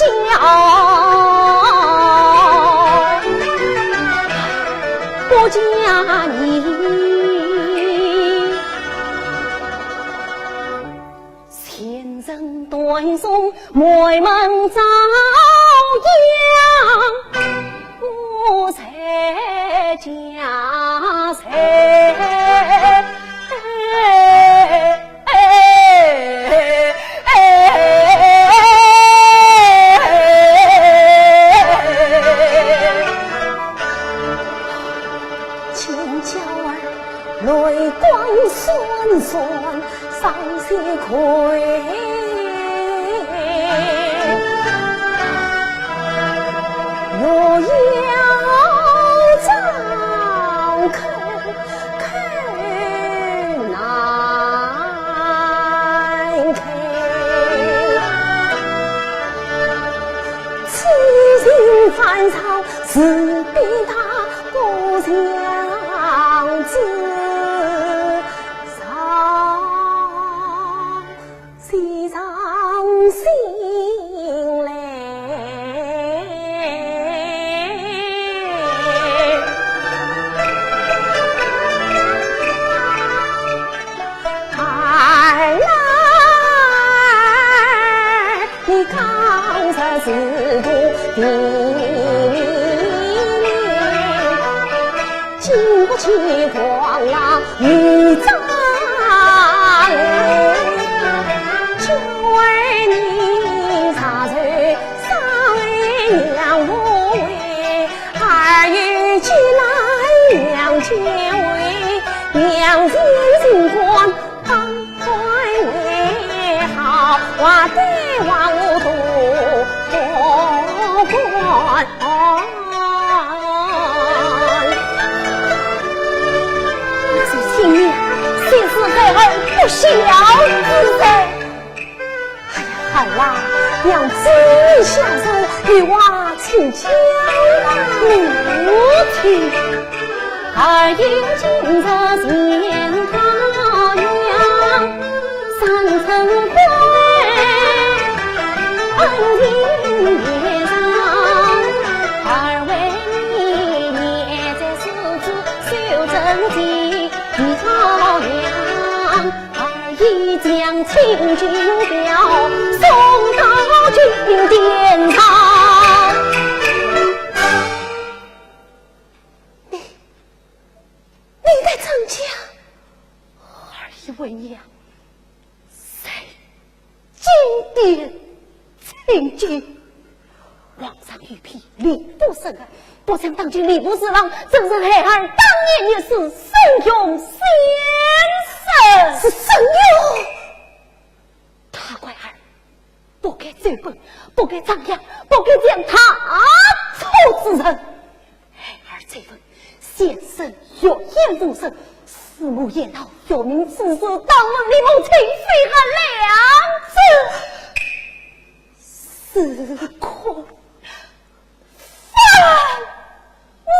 不讲理。 前人断送满门遭殃，不在家财。请娇儿 泪光闪闪，双膝跪。我要张口，口难开。此情反常，自比大姑娘子。 谁上心来？儿啊，你刚才是个地里面， 经不起狂浪与炸雷，只为你rather伤为娘不为，儿有几难娘皆为，娘亲心肝当关为好，话对王母多不敢。 那是亲娘，先是孩儿不孝之人。哎呀，孩儿啊，娘子下人，有话请讲吧。母亲。儿有今日见他娘，三春归，恩情也长。儿为你念在 你，你在张家？儿一为娘，谁 金殿请进。皇上御批吏部审案，不想当今吏部侍郎正是孩儿当年一世沈荣先生。是沈荣？他怪儿不该奏本，不该张扬，不该将他错之人。 孩儿追问，先生欲言无声，师母言道，学名之事，当问你母亲，非还良子，是可反命。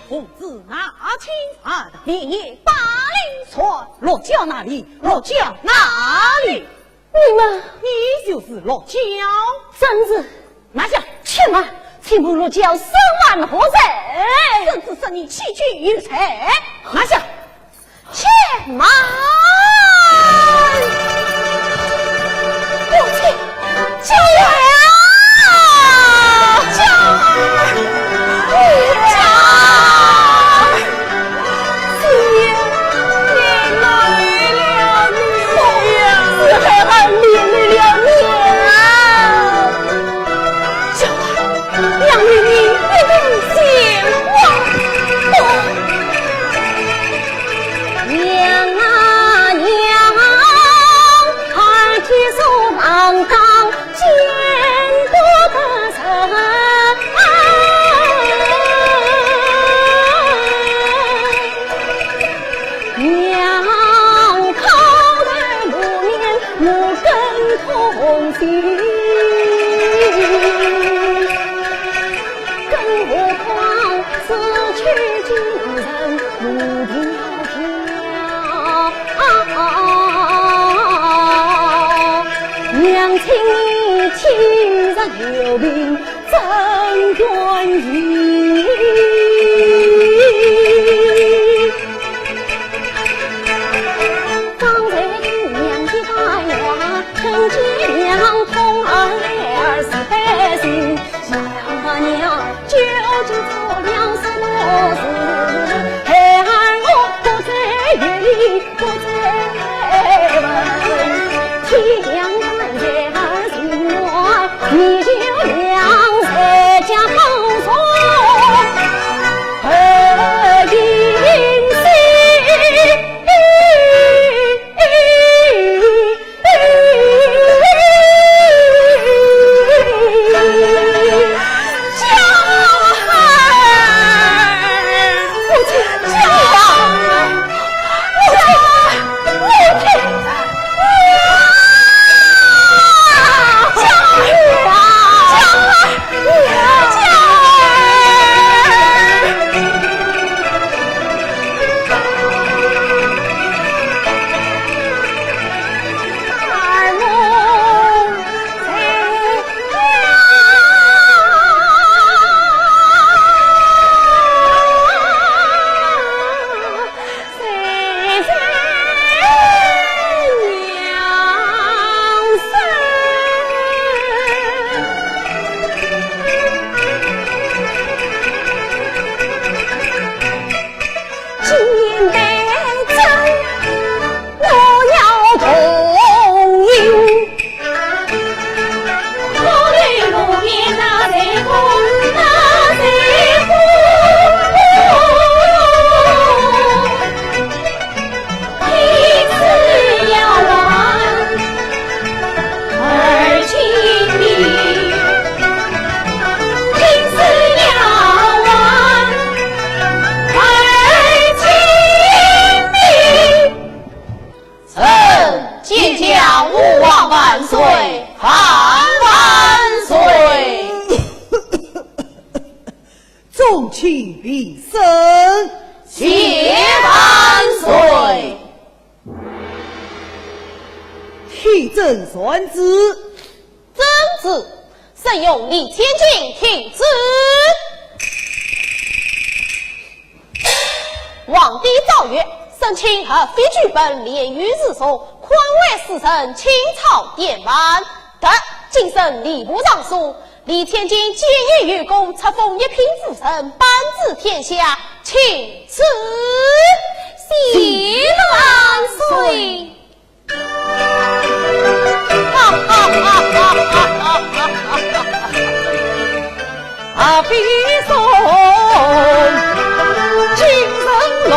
父子拿清茶的。你也罢了。说，落脚哪里？落脚哪里？你们，你就是落脚。正是。拿下。且慢，请问落脚身犯何罪？正是说你欺君有罪。拿下。且慢。娘亲听着有病真愿意。方才娘的话呀，听见娘痛儿是百姓，想娘究竟做了什么事？孩儿我不在院里，不在问，天降在儿心外，你就娘在家保重。儿应是臣见驾，吾皇万岁，万万岁！众卿平身。谢万岁。 听朕传旨。遵旨。圣容李千金听旨。皇帝诏曰：圣卿合御剧本，练御诗书，宽慰世人，清操典范。特今生吏部尚书， 李千金见义勇功，册封一品武臣，班主天下，请赐。谢万岁。哈哈哈哈哈哈！啊，飞送京城弄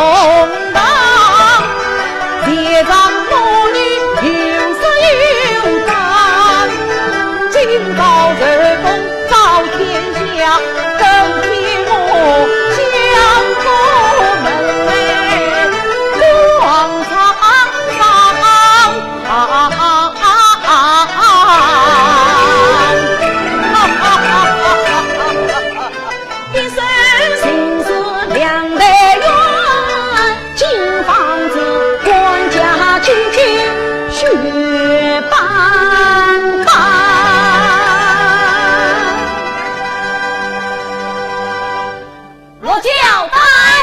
落轿带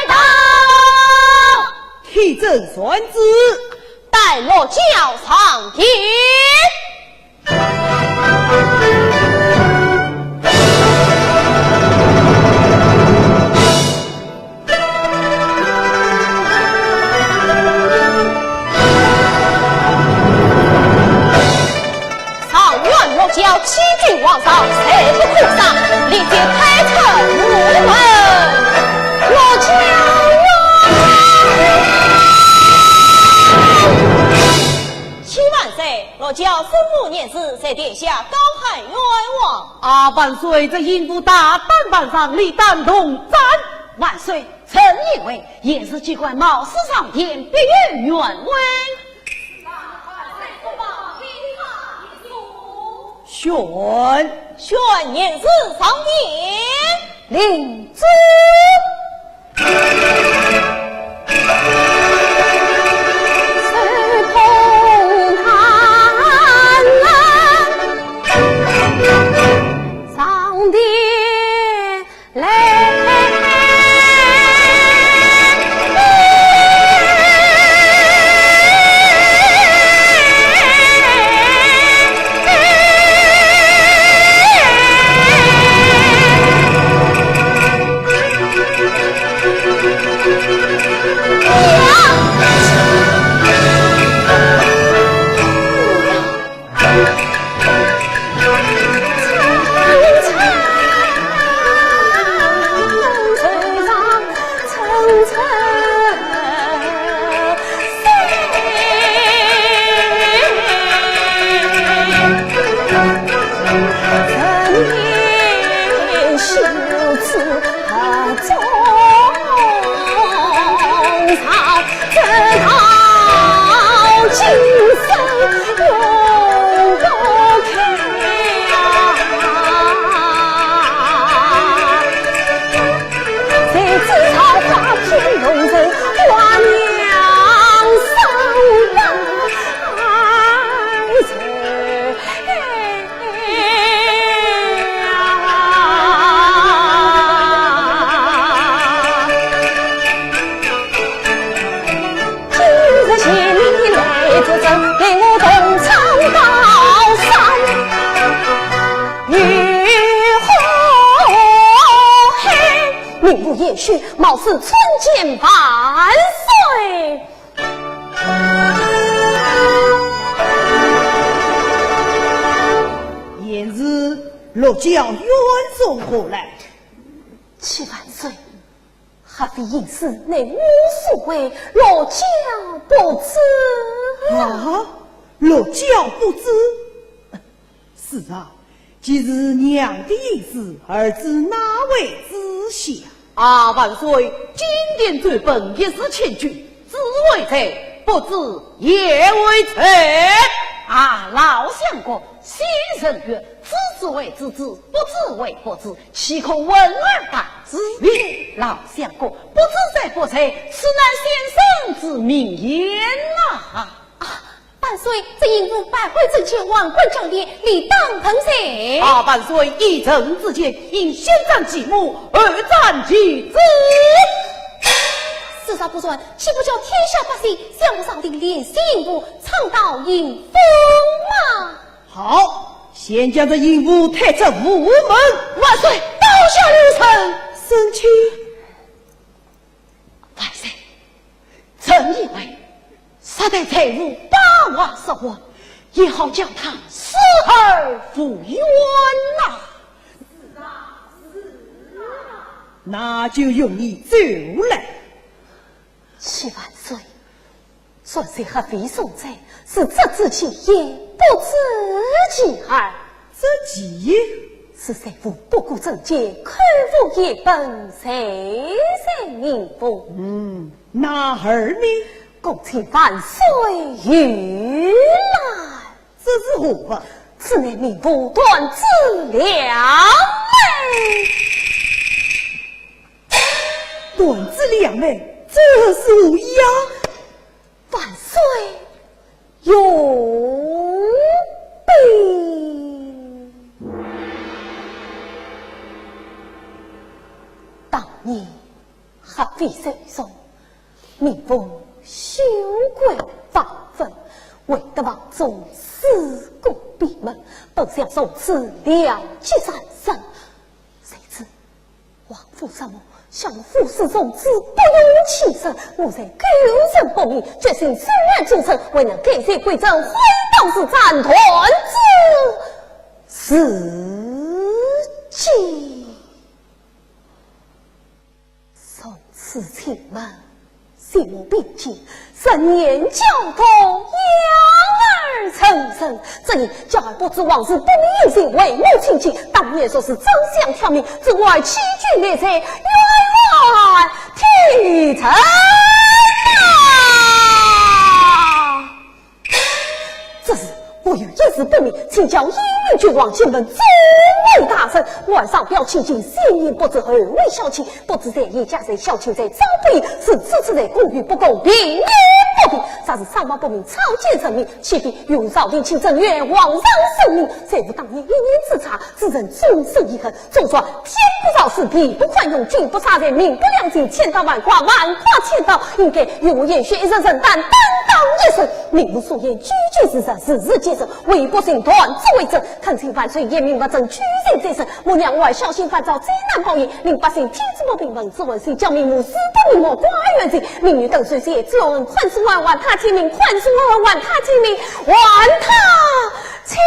到。听朕传旨。带落轿上殿。 状元落轿，欺君罔上，罪不可赦，立即开出午门。落轿啊！启万岁，落轿生母年事，在殿下高喊冤枉。啊，万岁，这淫妇大胆犯上，理当重斩。万岁， 臣以为，严氏既敢冒死上殿，必有冤枉。宣，宣严氏上殿。领旨。名部贤婿，冒死参见万岁。贤婿，落轿远送过来。启万岁， 合肥应试乃我所为，落轿不至。啊，落轿不至？是啊，既是娘的应试，儿子哪位知晓？啊，万岁，金殿奏本一字千句，子为才，不知贤为才。啊，老相公，先生曰：知之为知之，不知为不知，岂可问尔大之意？老相公，不知者不才，此乃先生之名言呐。啊，万岁，这应府百官整齐，万官掌点，理当问罪。啊，万岁，依朕之见，应先斩其母，后斩其子。事到如今，岂不叫天下百姓相互商定，联席应府，倡导应风嘛？ 好，先将这应府推出午门。万岁，刀下留人。沈清。万岁，朕以为，杀得罪无，八万十万，也好叫他死而复原呐。那就容易奏来。启万岁， 万岁，合肥重罪，是折子其一，不止其二。折其一？是谁父不顾贞节，口无一本，罪在民妇。嗯，那二呢？恭请万岁御览。这是何物？此乃民妇断子两眉。 断子两眉，这是何意啊？万岁容禀。当年合肥受辱，民妇羞愧万分，为得房中尸骨闭门，本想从此了结三生，谁知 王府上么，想我夫死从子，不用妻身，我才救人不明，决心手腕忠诚，未能改邪归正，反倒是斩断子时机。从此请问 心无边际，十年教导，养儿成人。这年教儿不知王氏不明用心，为母亲计，当年若是真相挑明，这儿妻居内贼，冤冤体成啊！ 这是我有一事不明，请教应允君王，请问众位大臣，晚上表亲情，先言不知后为孝亲，不知在爷家在孝亲在，张飞是此次在公与不公，平与不平，若是伤亡不明，草菅人命，岂非有朝廷亲政，冤枉上圣明，谁无当年一念之差，致人终身遗恨， 总说天不饶师，地不宽容，君不杀人，民不量刑，千刀万剐，万剐千刀，应该由我贤婿一人承担，担当一生。民妇所言句句是实，字字皆是，为百姓断子为证，恳请万岁严明勿准，居心在身，莫让我儿孝心烦躁，再难报应，令百姓听之不平，闻之问罪，将民妇视若无物，挂于案前，民女等谁谁只有恩，宽恕我儿，还他清明，宽恕我儿，还他清明，还他 清明。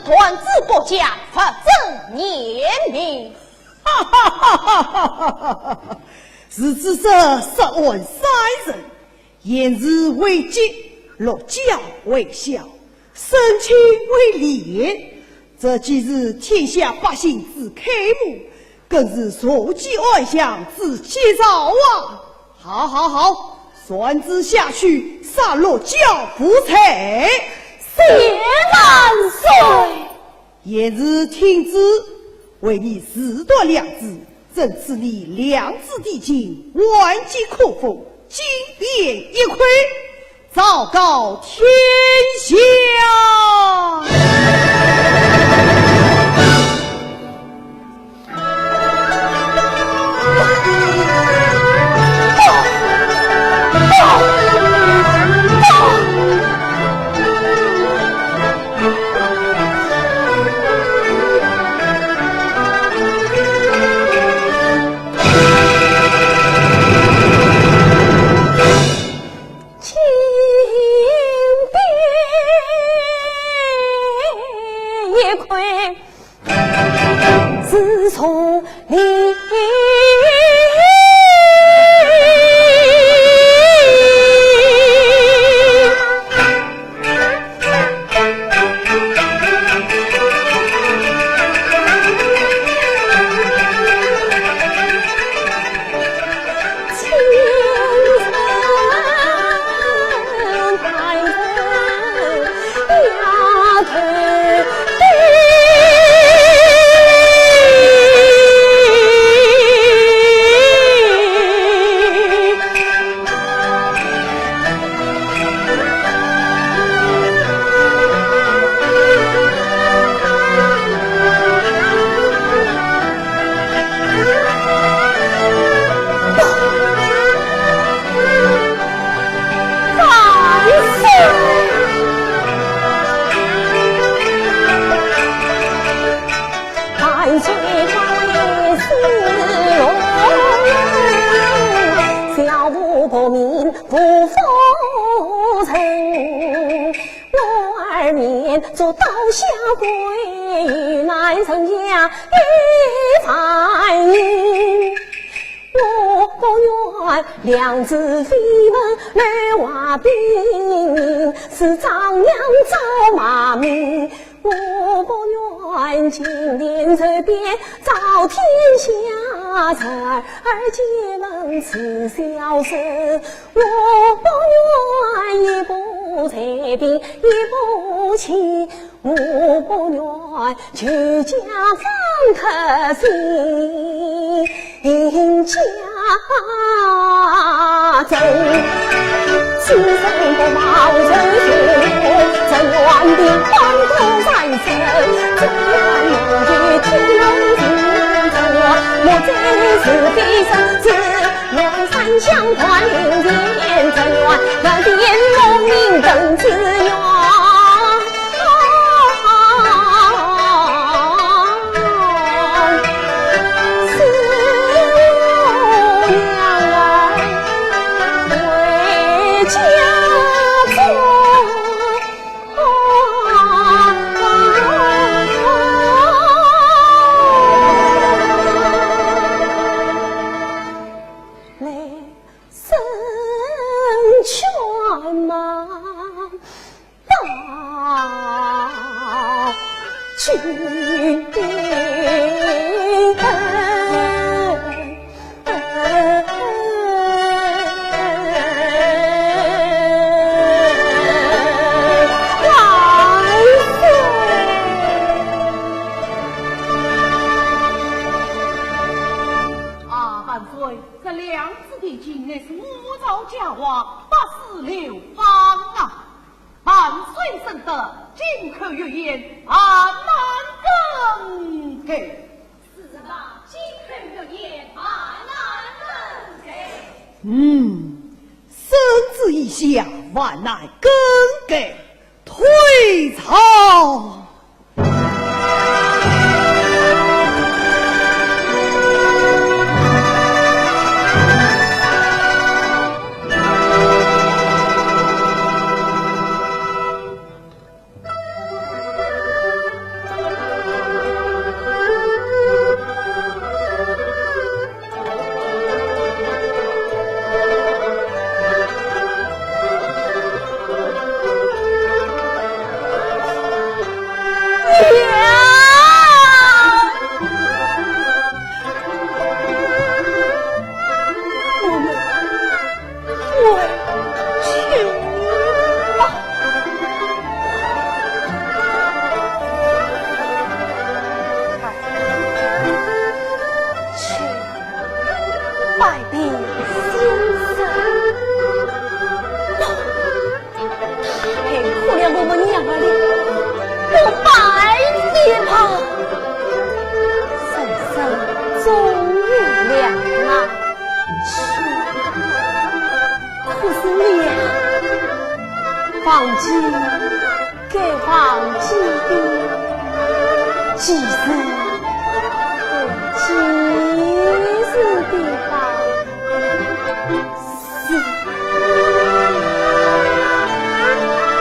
断子绝孙，不准念名。哈哈哈哈哈哈！是子者，杀案杀人，严氏为吉，陆家为孝， 省亲为廉，这既是天下百姓之楷模，更是社稷安详之吉兆啊！好，好，好，传旨下去，杀陆家无罪。谢万岁。严氏听旨，为你自断良子， 朕赐你两子弟金，万金可封，金匾一块，昭告天下。金匾一块，自从你啊，万岁，这两子弟金乃是五朝佳话，八世流芳啊！万岁圣德，金口玉言，万难更改。是啊，金口玉言，万难更改。嗯，圣旨已下，万难更改。退朝。忘记该忘记的，记住该记住的吧。是。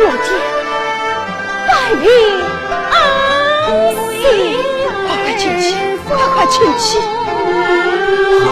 我家太平安心。快快请起，快快请起。好